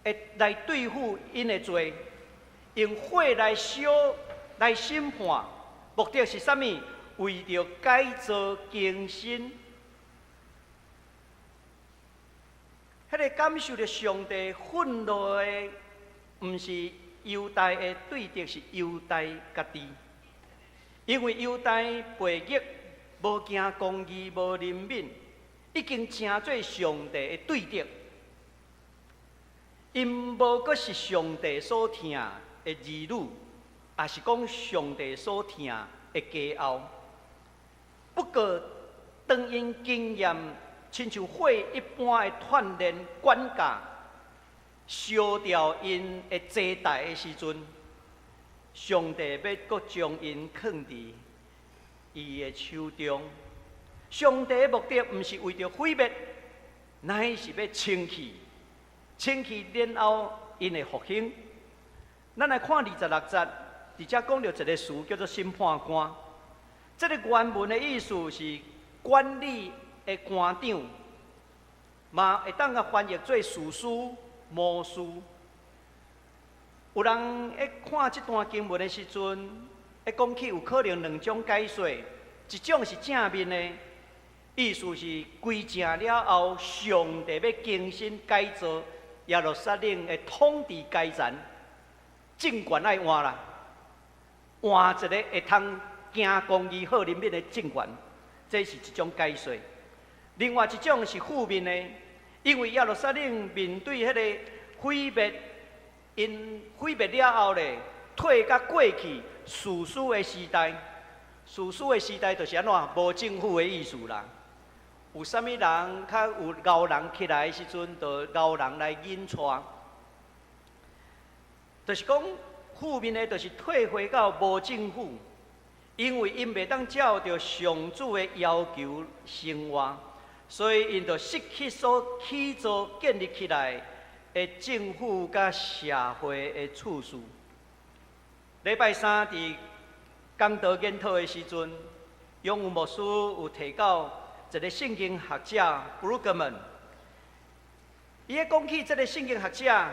的來對付𪜶的罪，用火來燒來審判，目的是啥物？為著改造更新。彼个感受著上帝憤怒的，毋是猶大的對敵，是猶大家己。因為猶大背逆，無行公義，無憐憫，已經成做上帝的對敵。𪜶無閣是上帝所疼的兒女，也是講上帝所疼的佳偶。不過，當𪜶經驗，親像火一般的鍛鍊管教，燒掉𪜶的祭台的時陣，上帝欲閣將𪜶囥佇伊的手中。上帝的目的毋是為著毀滅，乃是欲清氣，清氣然後𪜶會復興。咱來看26節，佇遮講著一个詞叫做審判官。這个原文的意思是管理的官長，嘛會當共翻譯做士師、巫師。有人咧看這段經文的時陣，會講起有可能兩種解說，一種是正面的，意思是歸正了後，上帝欲更新改造耶路撒冷的統治階層，政權愛換啦，換一个會通行公義、好憐憫的政權，這是一種解說。另外一種是負面的，因為耶路撒冷面對彼个毀滅，𪜶毀滅了後咧，退到過去士師的時代，士師的時代就是按怎無政府的意思啦。有啥物人較有𠢕人起來的時陣，就𠢕人來引帶，就是講負面的，就是退回到無政府，因為𪜶袂當照著上主的要求生活。所以，𪜶就失去所起造建立起來的政府佮社會的處事。禮拜三佇講道研討的時陣，永有牧師有提到一个聖經學者布魯格曼，伊咧講起這个聖經學者，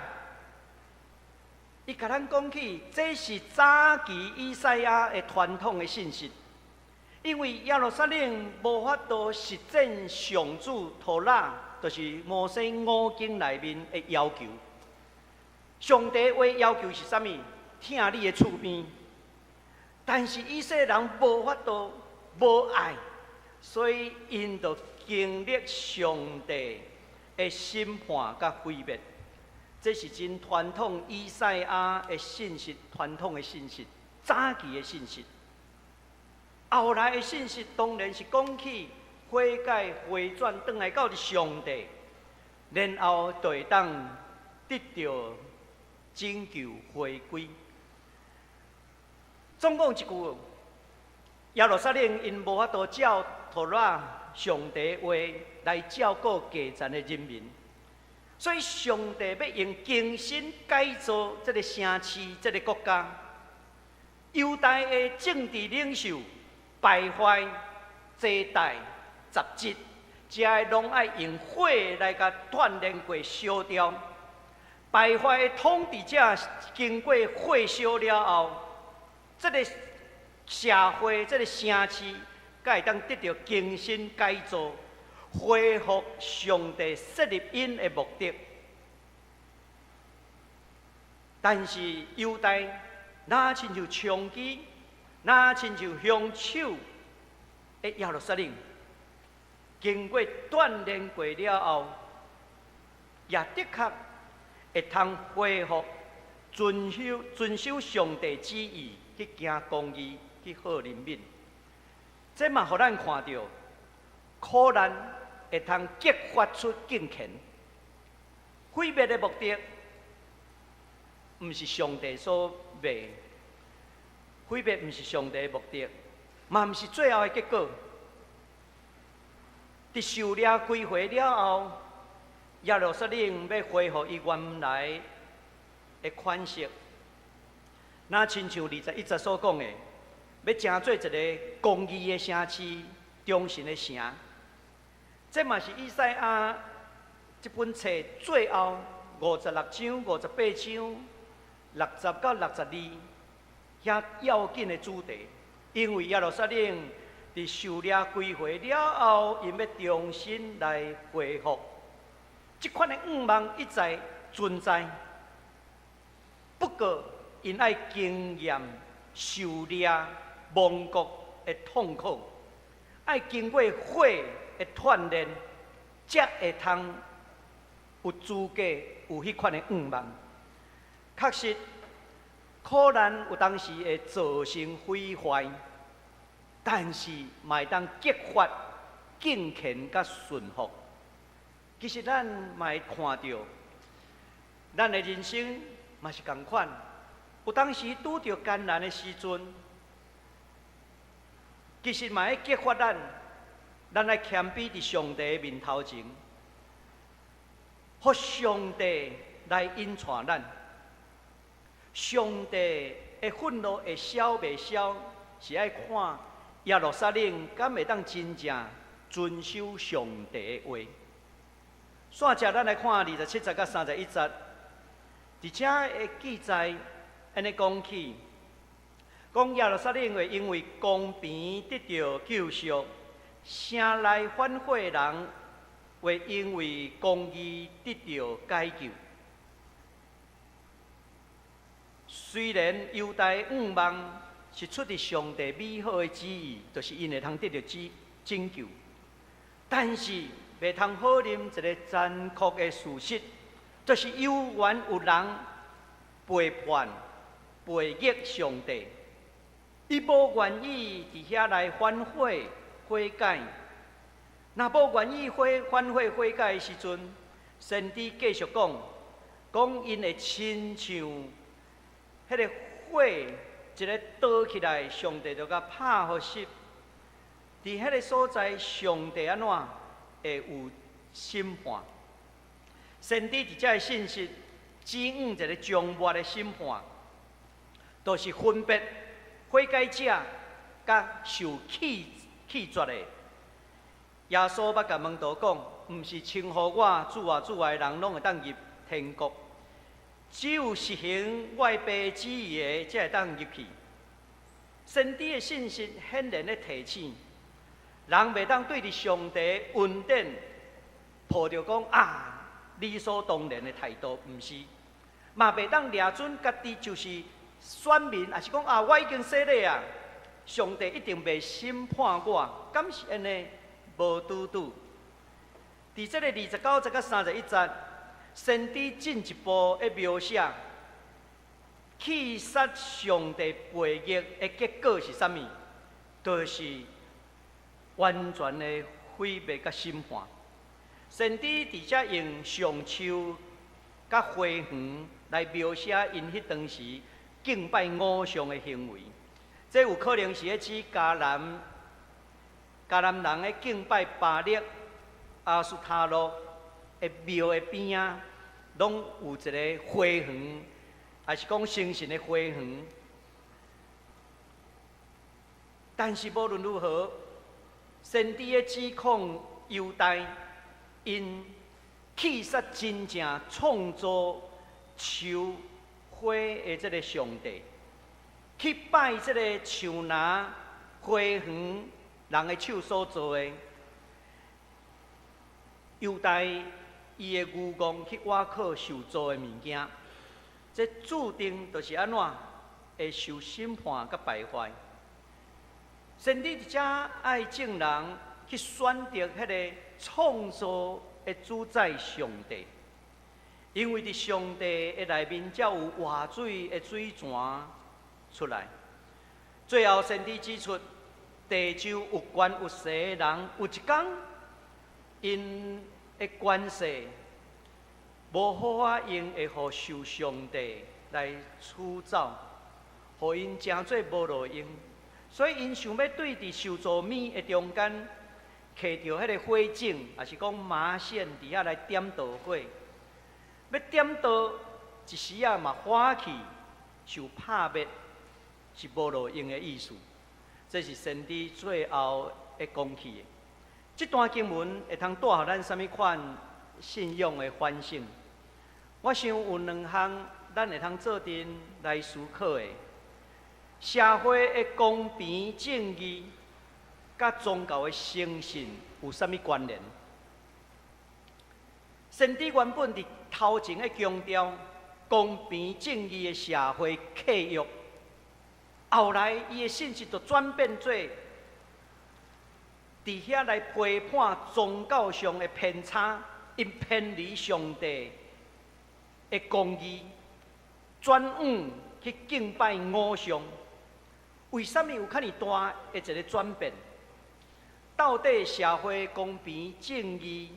伊共咱講起，這是早期以賽亞的傳統的信息，因為耶路撒冷無法度實踐上主妥拉，就是摩西五經內面的要求。上帝話要求是啥物？疼你的厝邊。但是以色列人無法度，無愛，所以𪜶就經歷上帝的審判佮毀滅。這是真傳統以賽亞的信息，傳統的信息，早期的信息。後來的信息當然是講起悔改、回轉，轉來到上帝，然後就會當得著拯救、回歸。總講一句，耶路撒冷𪜶無法度照妥拉上帝話來照顧低賤的人民，所以上帝欲用更新改造這个城市、這个國家。猶大的政治領袖敗壞、祭拜、雜質，這个攏愛用火來共鍛煉過、燒掉。敗壞的統治者經過火燒了後，這个社會、這个城市，才會當得著更新改造，恢復上帝設立𪜶的目的。但是猶大，若親像長期，若親像凶手的耶路撒冷，經過鍛煉過了後，也的確會通恢復遵守上帝旨意去行公義，去好憐憫。這嘛予咱看著苦難會通激發出敬虔。毀滅的目的，毋是上帝所欲，毀滅毋是上帝的目的，嘛毋是最後的結果。佇受掠歸回了後，耶路撒冷欲恢復伊原來的款式，若親像21節所講的，欲成做一个公義的城市、忠誠的城。這嘛是以賽亞這本冊最後56章、58章、60到62遐要緊的主題，因為耶路撒冷佇受掠歸回了後，𪜶欲重新來恢復，這款的願望一再存在。不過，𪜶愛經驗受掠亡國的痛苦，愛經過火的鍛煉，才會通有資格有彼款的願望。確實，苦難有當時會造成毀壞，但是嘛會當激發敬虔佮順服。其實咱嘛會看著，咱的人生嘛是仝款，有當時拄著艱難的時陣，其實嘛會激發咱，咱愛謙卑佇上帝的面頭前，予上帝來引帶咱。上帝的憤怒會消袂消，是愛看耶路撒冷敢會當真正遵守上帝的話。煞接咱來看27節到31節，佇遮的記載，按呢講起，講耶路撒冷會因為公平得著救贖，城內反悔的人會因為公義得著解救。雖然猶大願望是出自上帝美好的旨意，就是𪜶會通得著拯救，但是袂通否認一个殘酷的事實，就是猶原有人背叛、背逆上帝，伊無願意佇遐來反悔、悔改。若無願意悔反悔、悔改的時陣，先知繼續講，講𪜶會親像彼个火一个燒起來，上帝就共拍予熄。佇彼个所在，上帝按怎會有審判？先知佇遮的信息指向一个終末的審判，就是分別悔改者佮受棄絕的。耶穌捌共門徒講，毋是稱呼我主啊主啊的人，攏會當入天國，只有實行我的父旨意的，才會當入去。先知的信息顯然咧提醒，人袂當對著上帝恩典抱著講啊理所當然的態度，毋是，嘛袂當掠準家己就是選民，抑是講啊我已經洗禮啊，上帝一定袂審判我，敢是按呢？無拄拄。佇這个29節佮31節，先知進一步的描寫，棄殺上帝背逆的結果是啥物？就是完全的毀滅佮審判。先知佇遮用橡樹佮花園來描寫𪜶彼當時敬拜偶像的行為，這有可能是咧指迦南人咧敬拜巴力、亞斯他錄的廟的邊仔，攏有一個花園，抑是講星神的花園。但是無論如何，先知的指控猶大，𪜶棄殺真正創造樹花的這个上帝，去拜這个樹林花園人的手所做的。猶大伊的愚戇去倚靠受造的物件，這注定就是按怎會受審判佮敗壞。先知佇遮愛眾人去選擇彼个創造的主宰上帝，因為佇上帝的內面才有活水的水泉出來。最後，先知指出，地上有權有勢的人，有一工，𪜶的權勢無好好用，會予受上帝來取走，予𪜶成做無路用。所以，𪜶想欲對佇受造物的中間，揢著彼个火種，抑是講麻線佇遐來點著火，欲點著一時仔嘛火去，受拍滅，是無路用的意思。這是先知最後的講起的。這段經文會通帶予咱啥物款信仰的反省？我想有兩項，咱會通做陣來思考的。社會的公平正義，佮宗教的誠信有啥物關聯？先知原本佇頭前咧強調公平正義的社會契約，後來伊的信息就轉變做佇遐來批判宗教上的偏差，𪜶偏離上帝的公義，轉往去敬拜偶像。為啥物有遐爾大的一个轉變？到底社會公平正義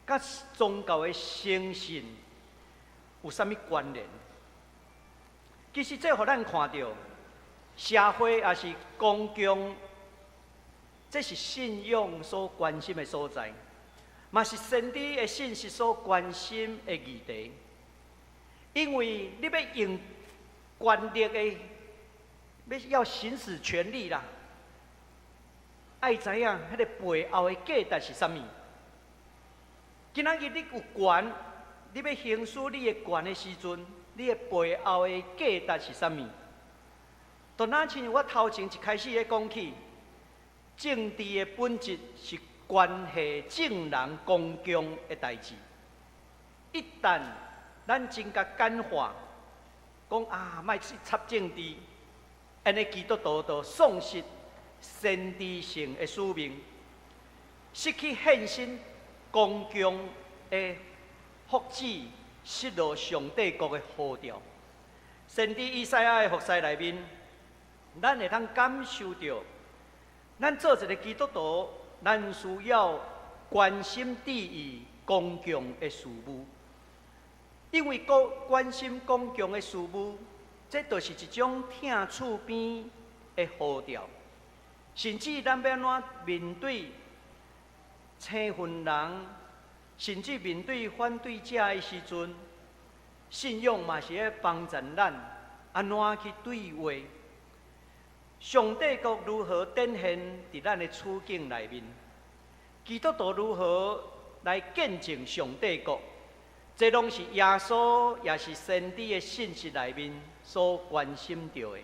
佮宗教的誠信有啥物關聯？其實這予咱看著，社會抑是公共，這是信仰所關心的所在，嘛是先知的信息所關心的議題。因為你欲用權力的，欲要行使權力啦，愛知影彼个背後的價值是啥物。今仔日你有權，你欲行使你的權的時陣，你的背後的價值是啥物？就若親像我頭前一開始咧講起，政治的本質是關係眾人公共的代誌。一旦咱真共簡化，講啊，莫去插政治，按呢基督徒就喪失先知性的使命，失去獻身公共的福祉，失落上帝國的呼召。先知以賽亞的服侍內面，咱會通感受著，咱做一个基督徒，咱需要關心注意公共的事務，因為關心公共的事務，這就是一種疼厝邊的呼召。甚至咱欲按怎面對生份人甚至面對反對者的時陣，信仰嘛是咧幫助咱按怎去對話。上帝國如何展現佇咱的處境內面？基督徒如何來見證上帝國？這攏是耶穌也是先知的信息內面所關心著的。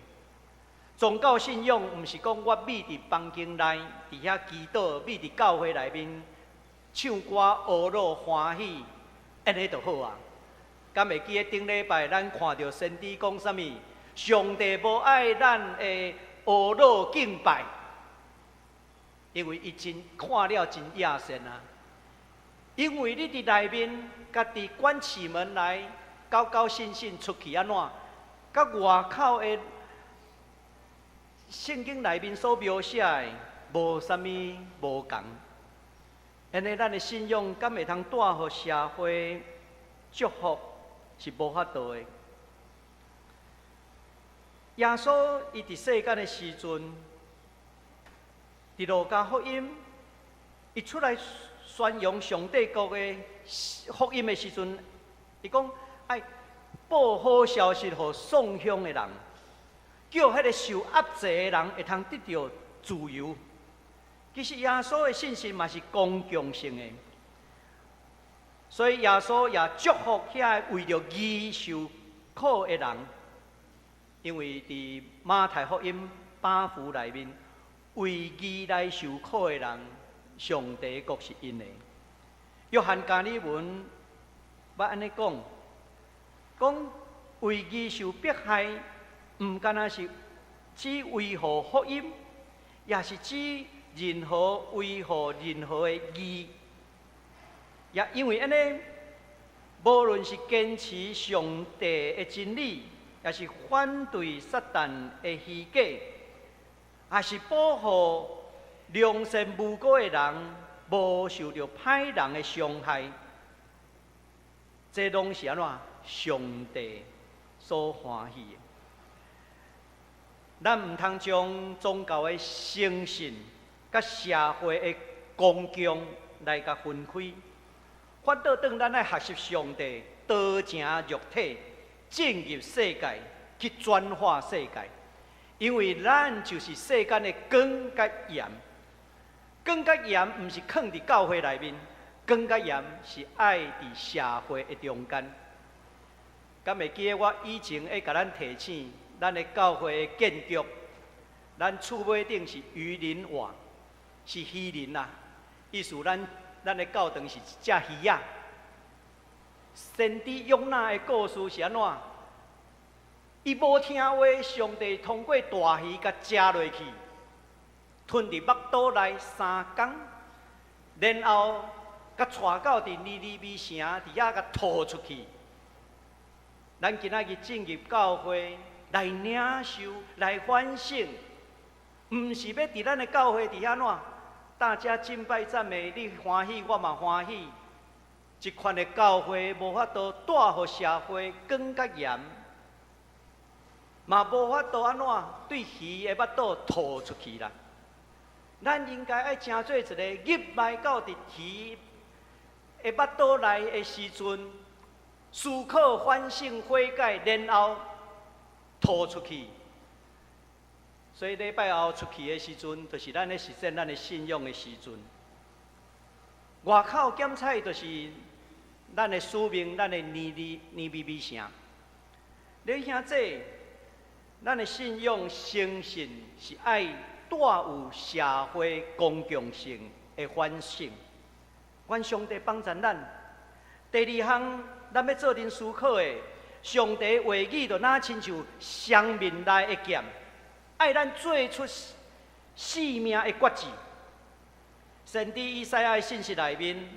宗教信仰毋是講我覕佇房間內，佇遐祈禱，覕佇教會內面唱歌、呵咾歡喜，按呢就好啊。敢會記得頂禮拜咱看著先知講啥物？上帝無愛咱的呵咾敬拜，因為伊真看了真厭世啊。因為你佇內面家己關起門來，高高興興出去按怎？佮外口的聖經內面所描寫的無啥物無仝。按呢，咱的信仰敢會通帶予社會祝福是無法度的。耶穌伊佇世間的時陣，佇路加福音，伊出來宣揚上帝國的福音的時陣，伊講愛報好消息予喪鄉的人，叫彼个受壓制的人會通得著自由。其實耶穌的信息嘛是公共性的，所以耶穌也祝福遐為著義受苦的人，因為佇馬太福音八福內面，為義來受苦的人，上帝國是𪜶的。約翰加爾文捌按呢講，講為義受迫害，毋干焦是指維護福音，也是指任何維護任何的義。也因為按呢，無論是堅持上帝的真理，也是反對撒旦的虛假，也是保護良善無辜的人，無受著歹人的傷害，這攏是按怎？上帝所歡喜的。咱毋通將宗教的誠信佮社會的公共來共分開。反倒轉咱愛學習上帝道成肉體進入世界，去轉化世界。因為咱就是世間的光佮鹽，光佮鹽毋是囥佇教會內面，光佮鹽是愛佇社會的中間。敢會記得我以前會共咱提醒，咱的教會的建築，咱厝尾頂是魚鱗瓦，是魚鱗啦，意思咱的教堂是一隻魚仔。先知約拿的故事是按怎？伊無聽話，上帝通過大魚共食落去，吞佇腹肚內3工，然後共帶到佇尼尼微城，佇遐共吐出去。咱今仔日進入教會來領受、來反省，毋是欲佇咱的教會佇遐怎？大家敬拜讚美，你歡喜，我嘛歡喜。這款的教會無法度帶予社會光佮鹽，嘛無法度按怎對魚的腹肚吐出去啦。咱應該愛成做一个入來到佇魚的腹肚內的時陣，思考、反省、悔改，然後吐出去。所以禮拜後出去的時陣，就是咱咧實踐咱的信仰的時陣。外口檢採就是咱的使命，咱的尼尼微城。你兄弟，咱的信仰誠信是愛帶有社會公共性的反省。願上帝幫助咱。第二項，咱欲做陣思考的，上帝話語就若親像雙面內的劍，愛咱做出性命的決志。先知以賽亞的信息內面，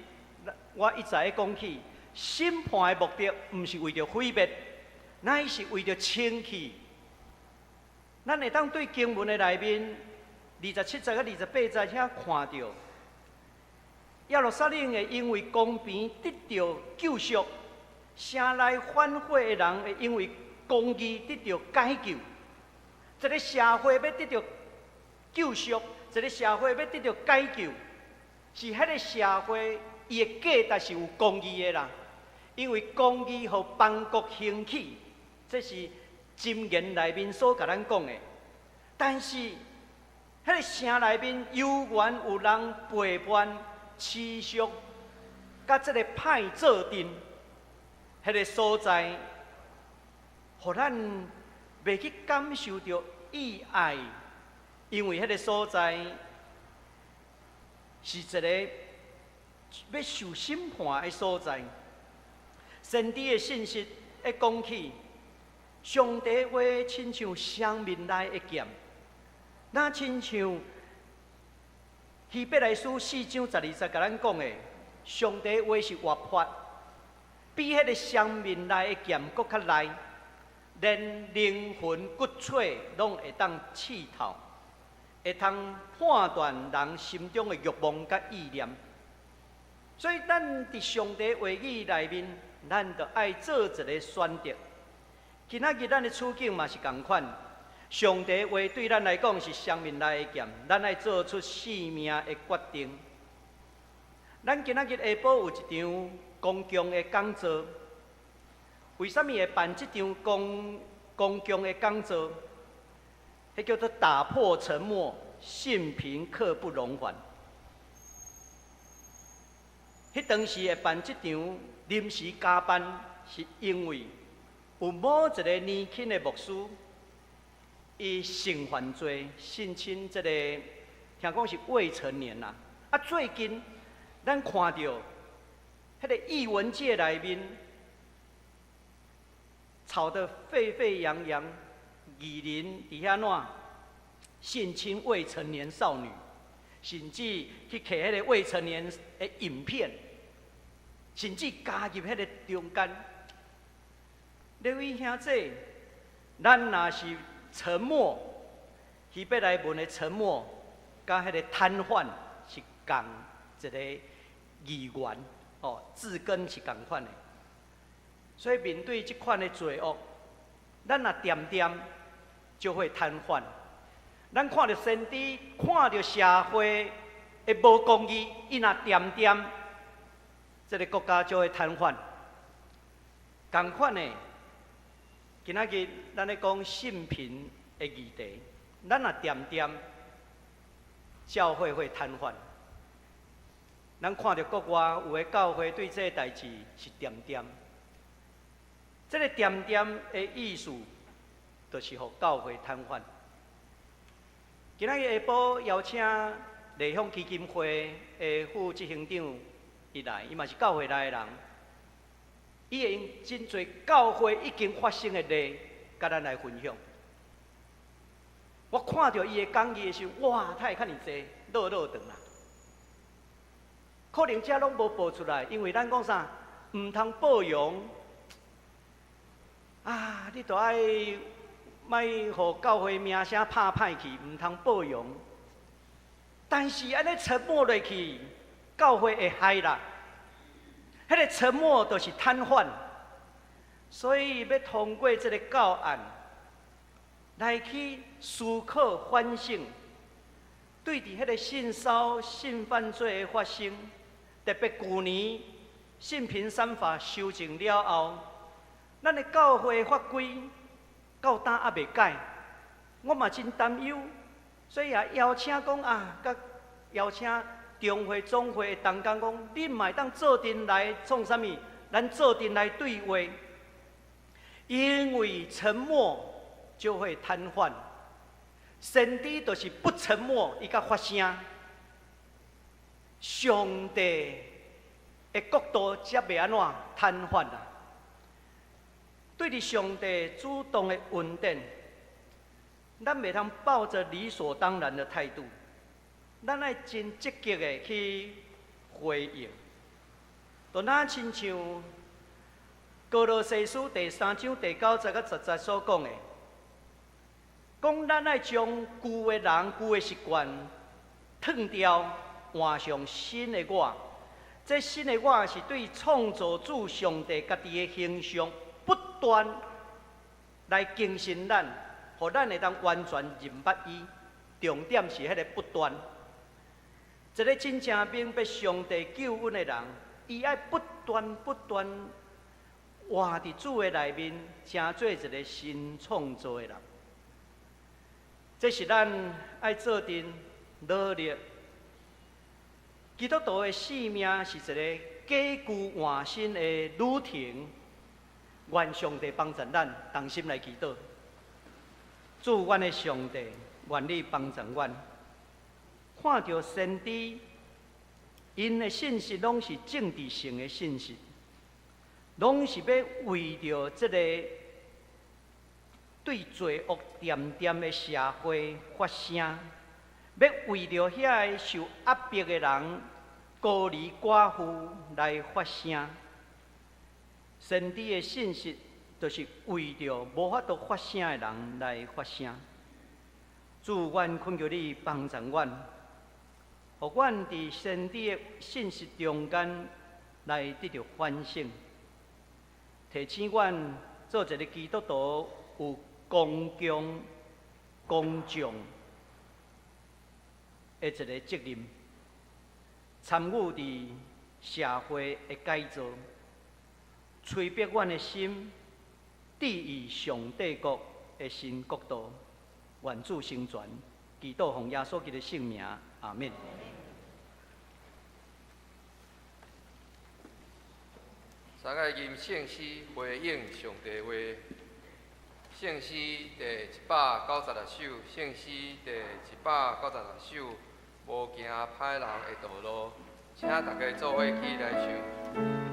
我一再講起，審判的目的毋是為著毀滅，乃是為著清氣。咱會當對經文的內面27節佮28節遐看著，耶路撒冷會因為公平得著救贖，城內反悔的人會因為公義得著解救。一个社會欲得著救贖，一个社會欲得著解救，是彼个社會伊伊的價值是有公義的啦。因為公義予邦國興起，這是箴言內面所共咱講的。但是，彼個城內面猶原有人背叛、持續，佮這個歹做陣，彼個所在，予咱袂去感受著意愛，因為彼個所在是一個欲受審判的所在。先知的信息一講起，上帝話親像雙面內的劍，若親像希伯來書4章12節共咱講的，上帝話是活潑，比彼個雙面內的劍閣較利，連靈魂骨髓攏會當刺透，會通判斷人心中的慾望佮意念。所以，咱佇上帝話語內面，咱著愛做一個選擇。今仔日咱的處境嘛是仝款，上帝話對咱來講是雙面內的劍，咱愛做出性命的決定。咱今仔日下晡有一場公共的講座，為啥物會辦這場公共的講座？彼叫做打破沉默，性平刻不容緩。彼當時會辦這場臨時加班，是因為有某一個年輕的牧師，伊性犯罪、性侵這個，聽講是未成年啦。啊，最近咱看著彼個藝文界內面吵得沸沸揚揚，藝人佇遐怎性侵未成年少女，甚至去摕彼個未成年的影片，甚至加入彼個中間。各位兄弟，咱若是沉默，希伯來文的沉默，佮彼個癱瘓是仝一個字源，哦，字根是仝款的。所以面對這款的罪惡，咱若恬恬就會癱瘓。咱看著先知，看著社會的無公義，伊若恬恬，這個國家就會癱瘓。仝款的，今仔日咱咧講性平的議題，咱若恬恬，教會會癱瘓。咱看著國外有的教會對這个代誌是恬恬，這个恬恬的意思，就是予教會癱瘓。今仔日下晡邀請麗香基金會的副執行長伊來，伊嘛是教會內的人，伊會用真濟教會已經發生的例，佮咱來分享。我看著伊的講義的時候，哇，他會較爾濟，落落長啦。可能這攏無報出來，因為咱講啥，毋通報揚啊！你著愛莫予教會名聲拍歹去，毋通報揚。但是按呢沉默落去，教會會害啦。彼個沉默就是癱瘓，所以欲通過這个教案來去思考反省，對佇彼個性騷性犯罪的發生，特別舊年性平三法修正了後，咱的教會法規到今猶未改，我嘛真擔憂，所以也邀請講啊，佮邀請中會總會的同工講，恁嘛會當做陣來創啥物？咱做陣來對話，因為沉默就會癱瘓。先知就是不沉默，伊才發聲。上帝的國度才袂按怎癱瘓啊！對著上帝主動的恩典，咱袂通抱著理所當然的態度，咱愛真積極的去回應。就若親像歌羅西書第三章第九節佮十節所講的，講咱愛將舊的人、舊的習慣褪掉，換上新的我。這新的我是對創造主上帝家己的形象不斷來更新咱，予咱會當完全認捌伊。重點是彼个不斷。一个真正明白上帝救恩的人，伊愛不斷不斷活佇主的內面，成做一個新創造的人。這是咱愛做陣努力。基督徒的生命是一個解舊換新的旅程。願上帝幫助咱，同心來祈禱。主，阮的上帝，願你幫助阮。看著先知，𪜶的信息攏是政治性的信息，攏是欲為著這个對罪惡恬恬的社會發聲，欲為著遐个受壓迫的人、孤兒寡婦來發聲。先知的信息就是為著無法度發聲的人來發聲。主，阮懇求你幫助阮，予阮佇先知的信息中間來得著反省，提醒阮做一个基督徒有剛強、剛強的一个責任，參與佇社會的改造，催逼阮的心，致意上帝國的新國度。願主成全，祈禱奉耶穌基督的聖名，阿們。三个吟聖詩回應上帝話，聖詩第196首，聖詩第196首，無行歹人的道路，請大家做伙起來唱。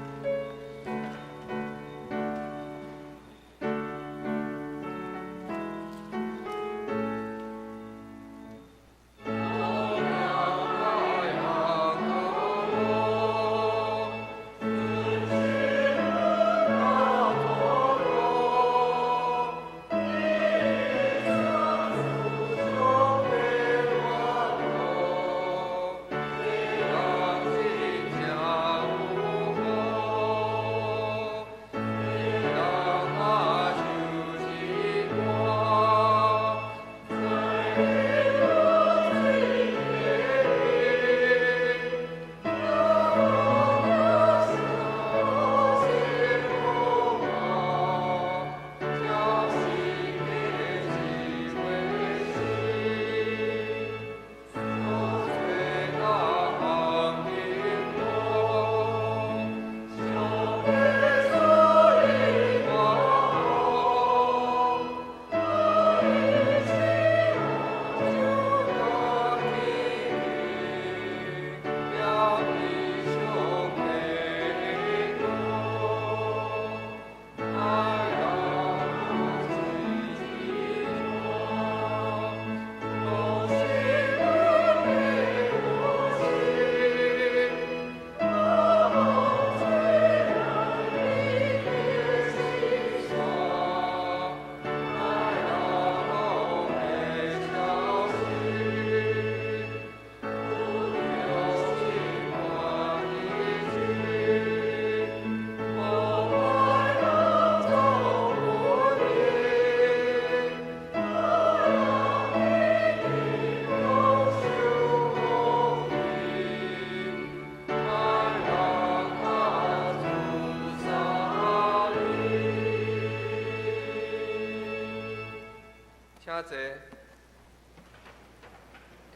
請坐。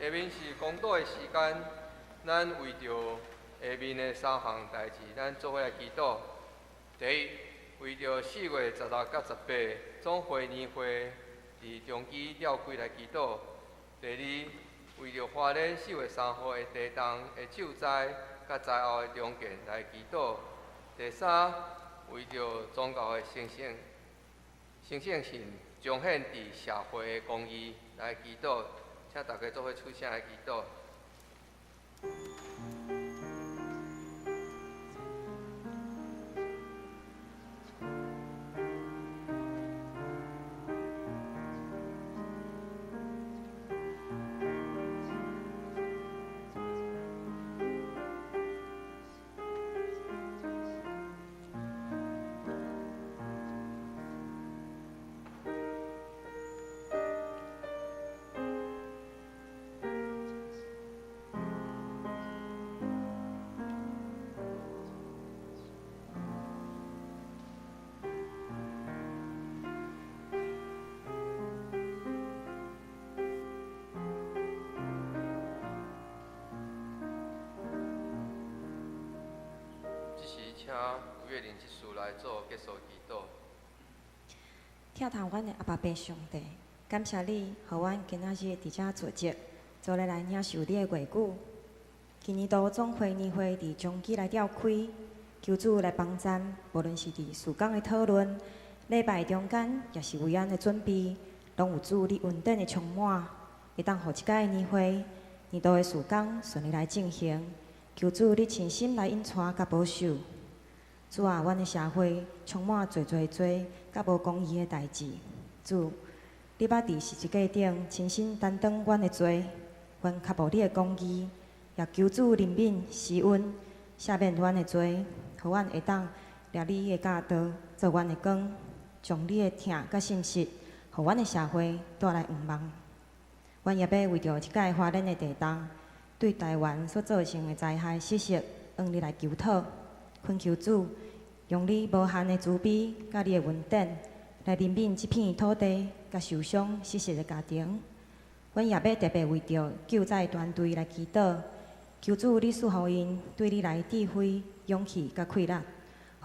下面是公禱的時間，咱為著下面的三項代誌，咱做伙來祈禱。第一，為著4月16佮18總會年會佇中基召開來祈禱。第二，為著花蓮4月3號的地動的救災佮災後的重建來祈禱。第三，為著宗教的神聖、神聖性彰顯佇社會的公義來祈禱，請大家做伙出聲來祈禱。請吳月玲執事來做結束祈禱。疼痛阮的阿爸父上帝，感謝你，予阮今仔日佇遮聚集，做伙來領受你的話語。今年度總會年會佇長期來召開，求主來幫贊，無論是佇事工的討論、禮拜中間，抑是維安的準備，攏有主你恩典的充滿，會當予這屆年會年度的事工順利來進行。求主你親身來引帶佮保守。主啊，阮的社會充滿濟濟濟佮無公義的代誌。主，你捌佇十字架頂親身擔當阮的罪，阮渴慕你的公義，也求主憐憫施恩，赦免阮的罪，予阮會當掠你的教導做阮的光，將你的疼佮信實，予阮的社會帶來向望。阮也欲為著這屆花蓮的地動，對台灣所造成的災害失實，向你來求討，懇求主用你無限的慈悲佮你的恩典，來憐憫這片土地佮受傷失實的家庭。阮也欲特別為著救災團隊來祈禱，求主你賜予𪜶對你來智慧、勇氣佮氣力，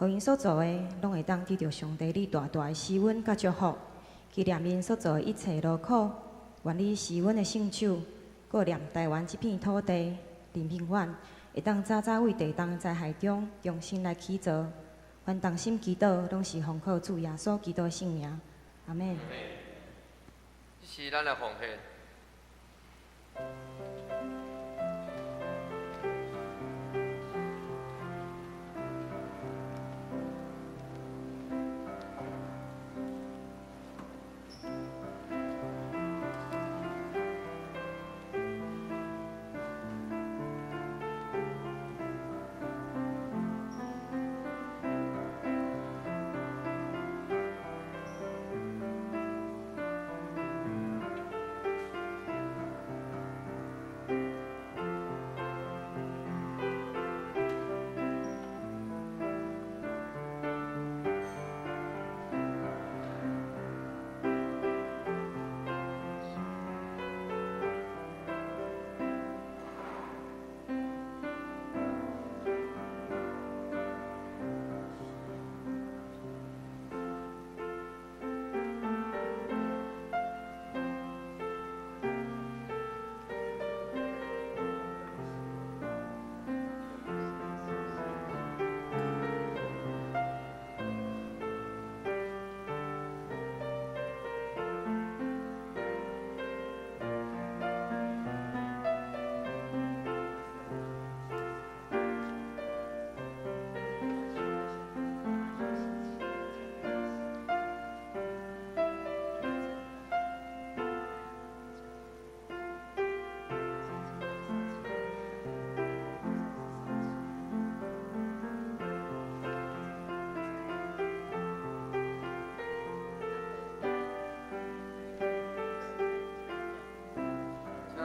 予𪜶所做的攏會當得著上帝你大大的施恩佮祝福。紀念𪜶所做的一切勞苦，願你施恩的聖手顧念台灣這片土地，憐憫阮會當早早為地動災害中重新來起造。阮同心祈禱，攏是奉靠主耶穌基督的聖名。阿們。這是咱的奉獻。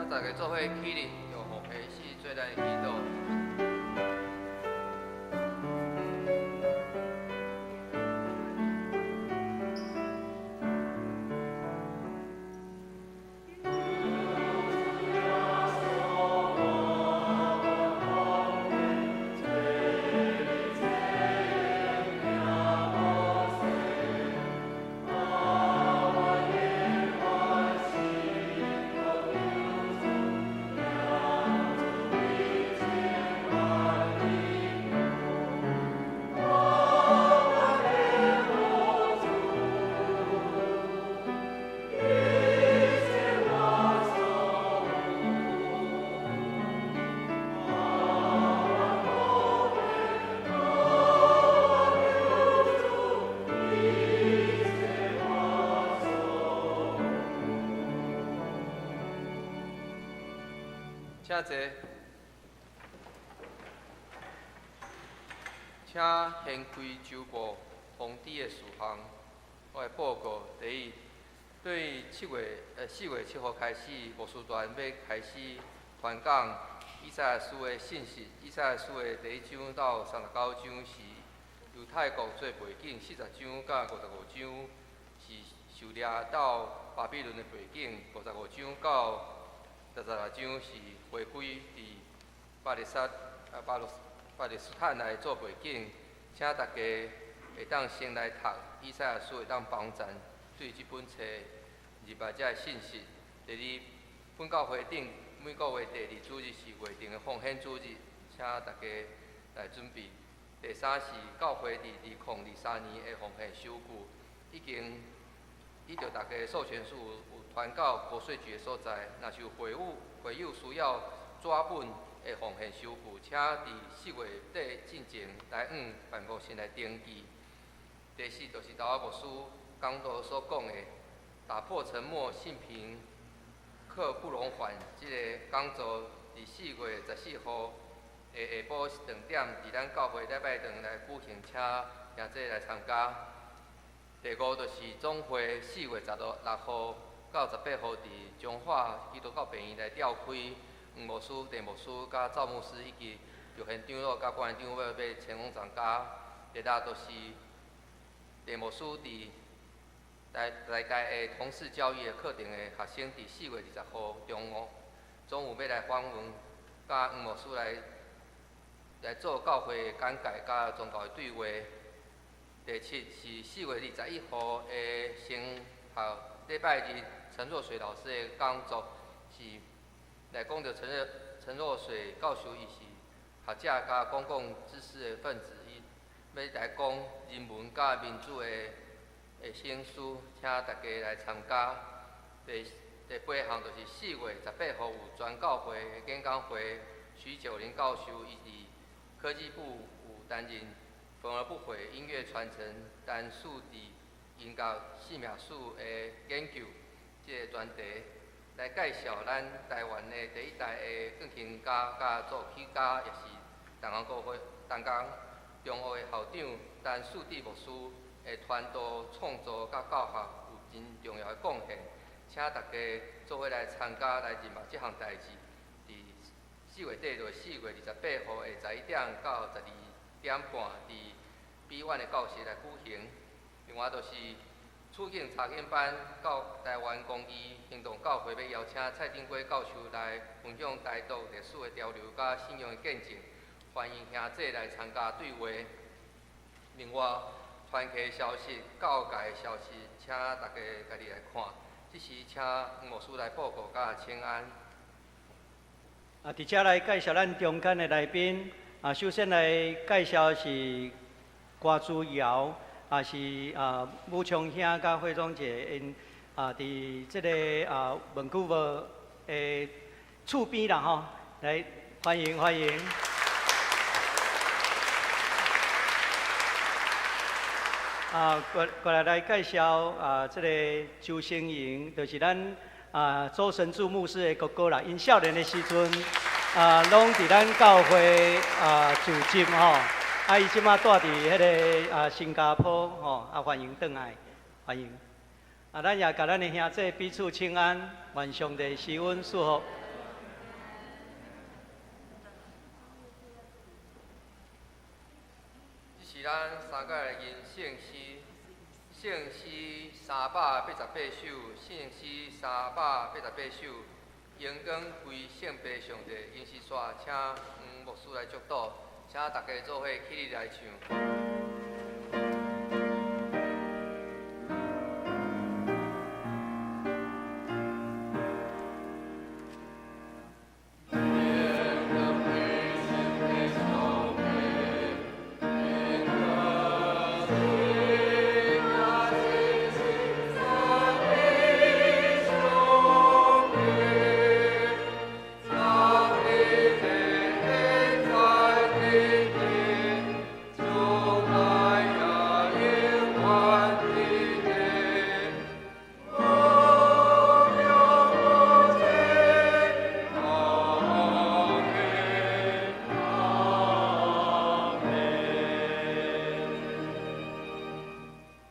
大家做伙起立，用奉献死做咱的祈禱。請坐，請掀開周報通知的事項，我來報告。第一，對4月7號開始，牧師團欲開始傳講以賽亞書的信息。以賽亞書的第一章到39章是猶太國做背景，40章到55章是受掠到巴比倫的背景，55章到66章是回歸佇巴勒斯坦來做背景，請大家會當先來讀以賽亞書，會當幫贊對這本冊入來這个信息。第二，本教會頂每個月第二主日是月定的奉獻主日，請大家來準備。第三是教會佇2023年的奉獻收據，已經依照大家的授權書有傳到國稅局的所在。若是有會友需要紙本的奉獻收據，請佇4月底進前來往辦公室來登記。第四就是頭仔牧師講道所講的，打破沉默，信憑刻不容緩。這个講座佇4月14號的下晡2點，佇咱教會禮拜堂來舉行，請兄弟來參加。第五就是總會4月16號到18號，佇彰化基督教病院來召開黃牧師、鄭牧師佮趙牧師以及玉賢長老佮關長老欲前往參加。第六就是鄭牧師佇台大的通識教育的課程的學生，佇4月20號中午欲來訪問，佮黃牧師來做教會的簡介佮宗教的對話。第七是4月21號的神學禮拜日，陳若水老師的講座，是來講著陳若水教授，伊是學者佮公共知識的分子，伊欲來講人文佮民主的省思，請大家來參加。第八項就是4月18號有全教會的演講會，徐九齡教授伊佇科技部有擔任縫而不悔音樂傳承陳述佇音樂生命史的研究這个專題，來介紹咱台灣的第一代的鋼琴家佮作曲家，也是東江國會東江中學的校長陳樹智牧師的傳道創作佮教學有真重要的貢獻，請大家做伙來參加來認捌這項代誌。佇4月底就是4月28號的11點到12點半，佇B1的教室來舉行。另外就是處境查經班到台灣公益行動教會欲邀請蔡丁圭教授來分享台獨歷史的潮流佮信仰的見證，歡迎兄弟來參加對話。另外，團契消息、教界的消息，請大家家己來看。這時，請黃牧師來報告佮請安。佇遮來介紹咱中間的來賓。首先來介紹是郭珠瑤，是武昌兄佮惠中姐𪜶佇這个溫哥華的厝邊啦吼，來歡迎歡迎。過來介紹這个周成營，就是咱周神助牧師的哥哥啦。𪜶少年的時陣攏佇咱教會組織吼。伊這馬住佇彼个新加坡吼，歡迎轉來，歡迎。咱也共咱的兄弟彼此請安，願上帝施恩賜福。這是咱三個的銀聖詩，聖詩388首，聖詩388首，榮光歸聖父上帝，銀詩煞，請黃牧師來祝禱，請大家做伙起立來唱。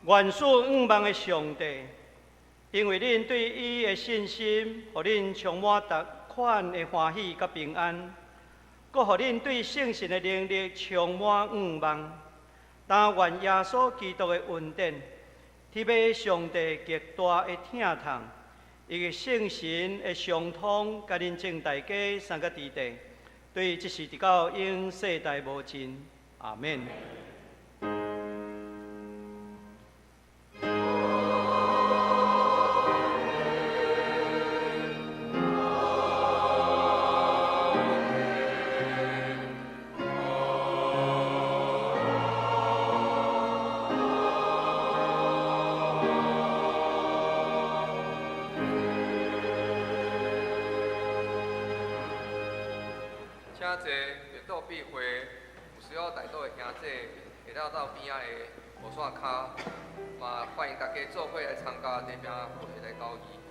願賜仰望的上帝，因為恁對伊的信心，予恁充滿逐款的歡喜佮平安，閣予恁對聖神的能力充滿仰望。但願耶穌基督的恩典，天父上帝極大的疼痛，以及聖神的相通，佮恁眾大家三个弟弟，對這時直到永世代無盡。阿們。請坐綠島庇會，有需要代禱的兄弟，會當到邊仔的無線跤，嘛歡迎大家做伙來參加地餅會來交誼。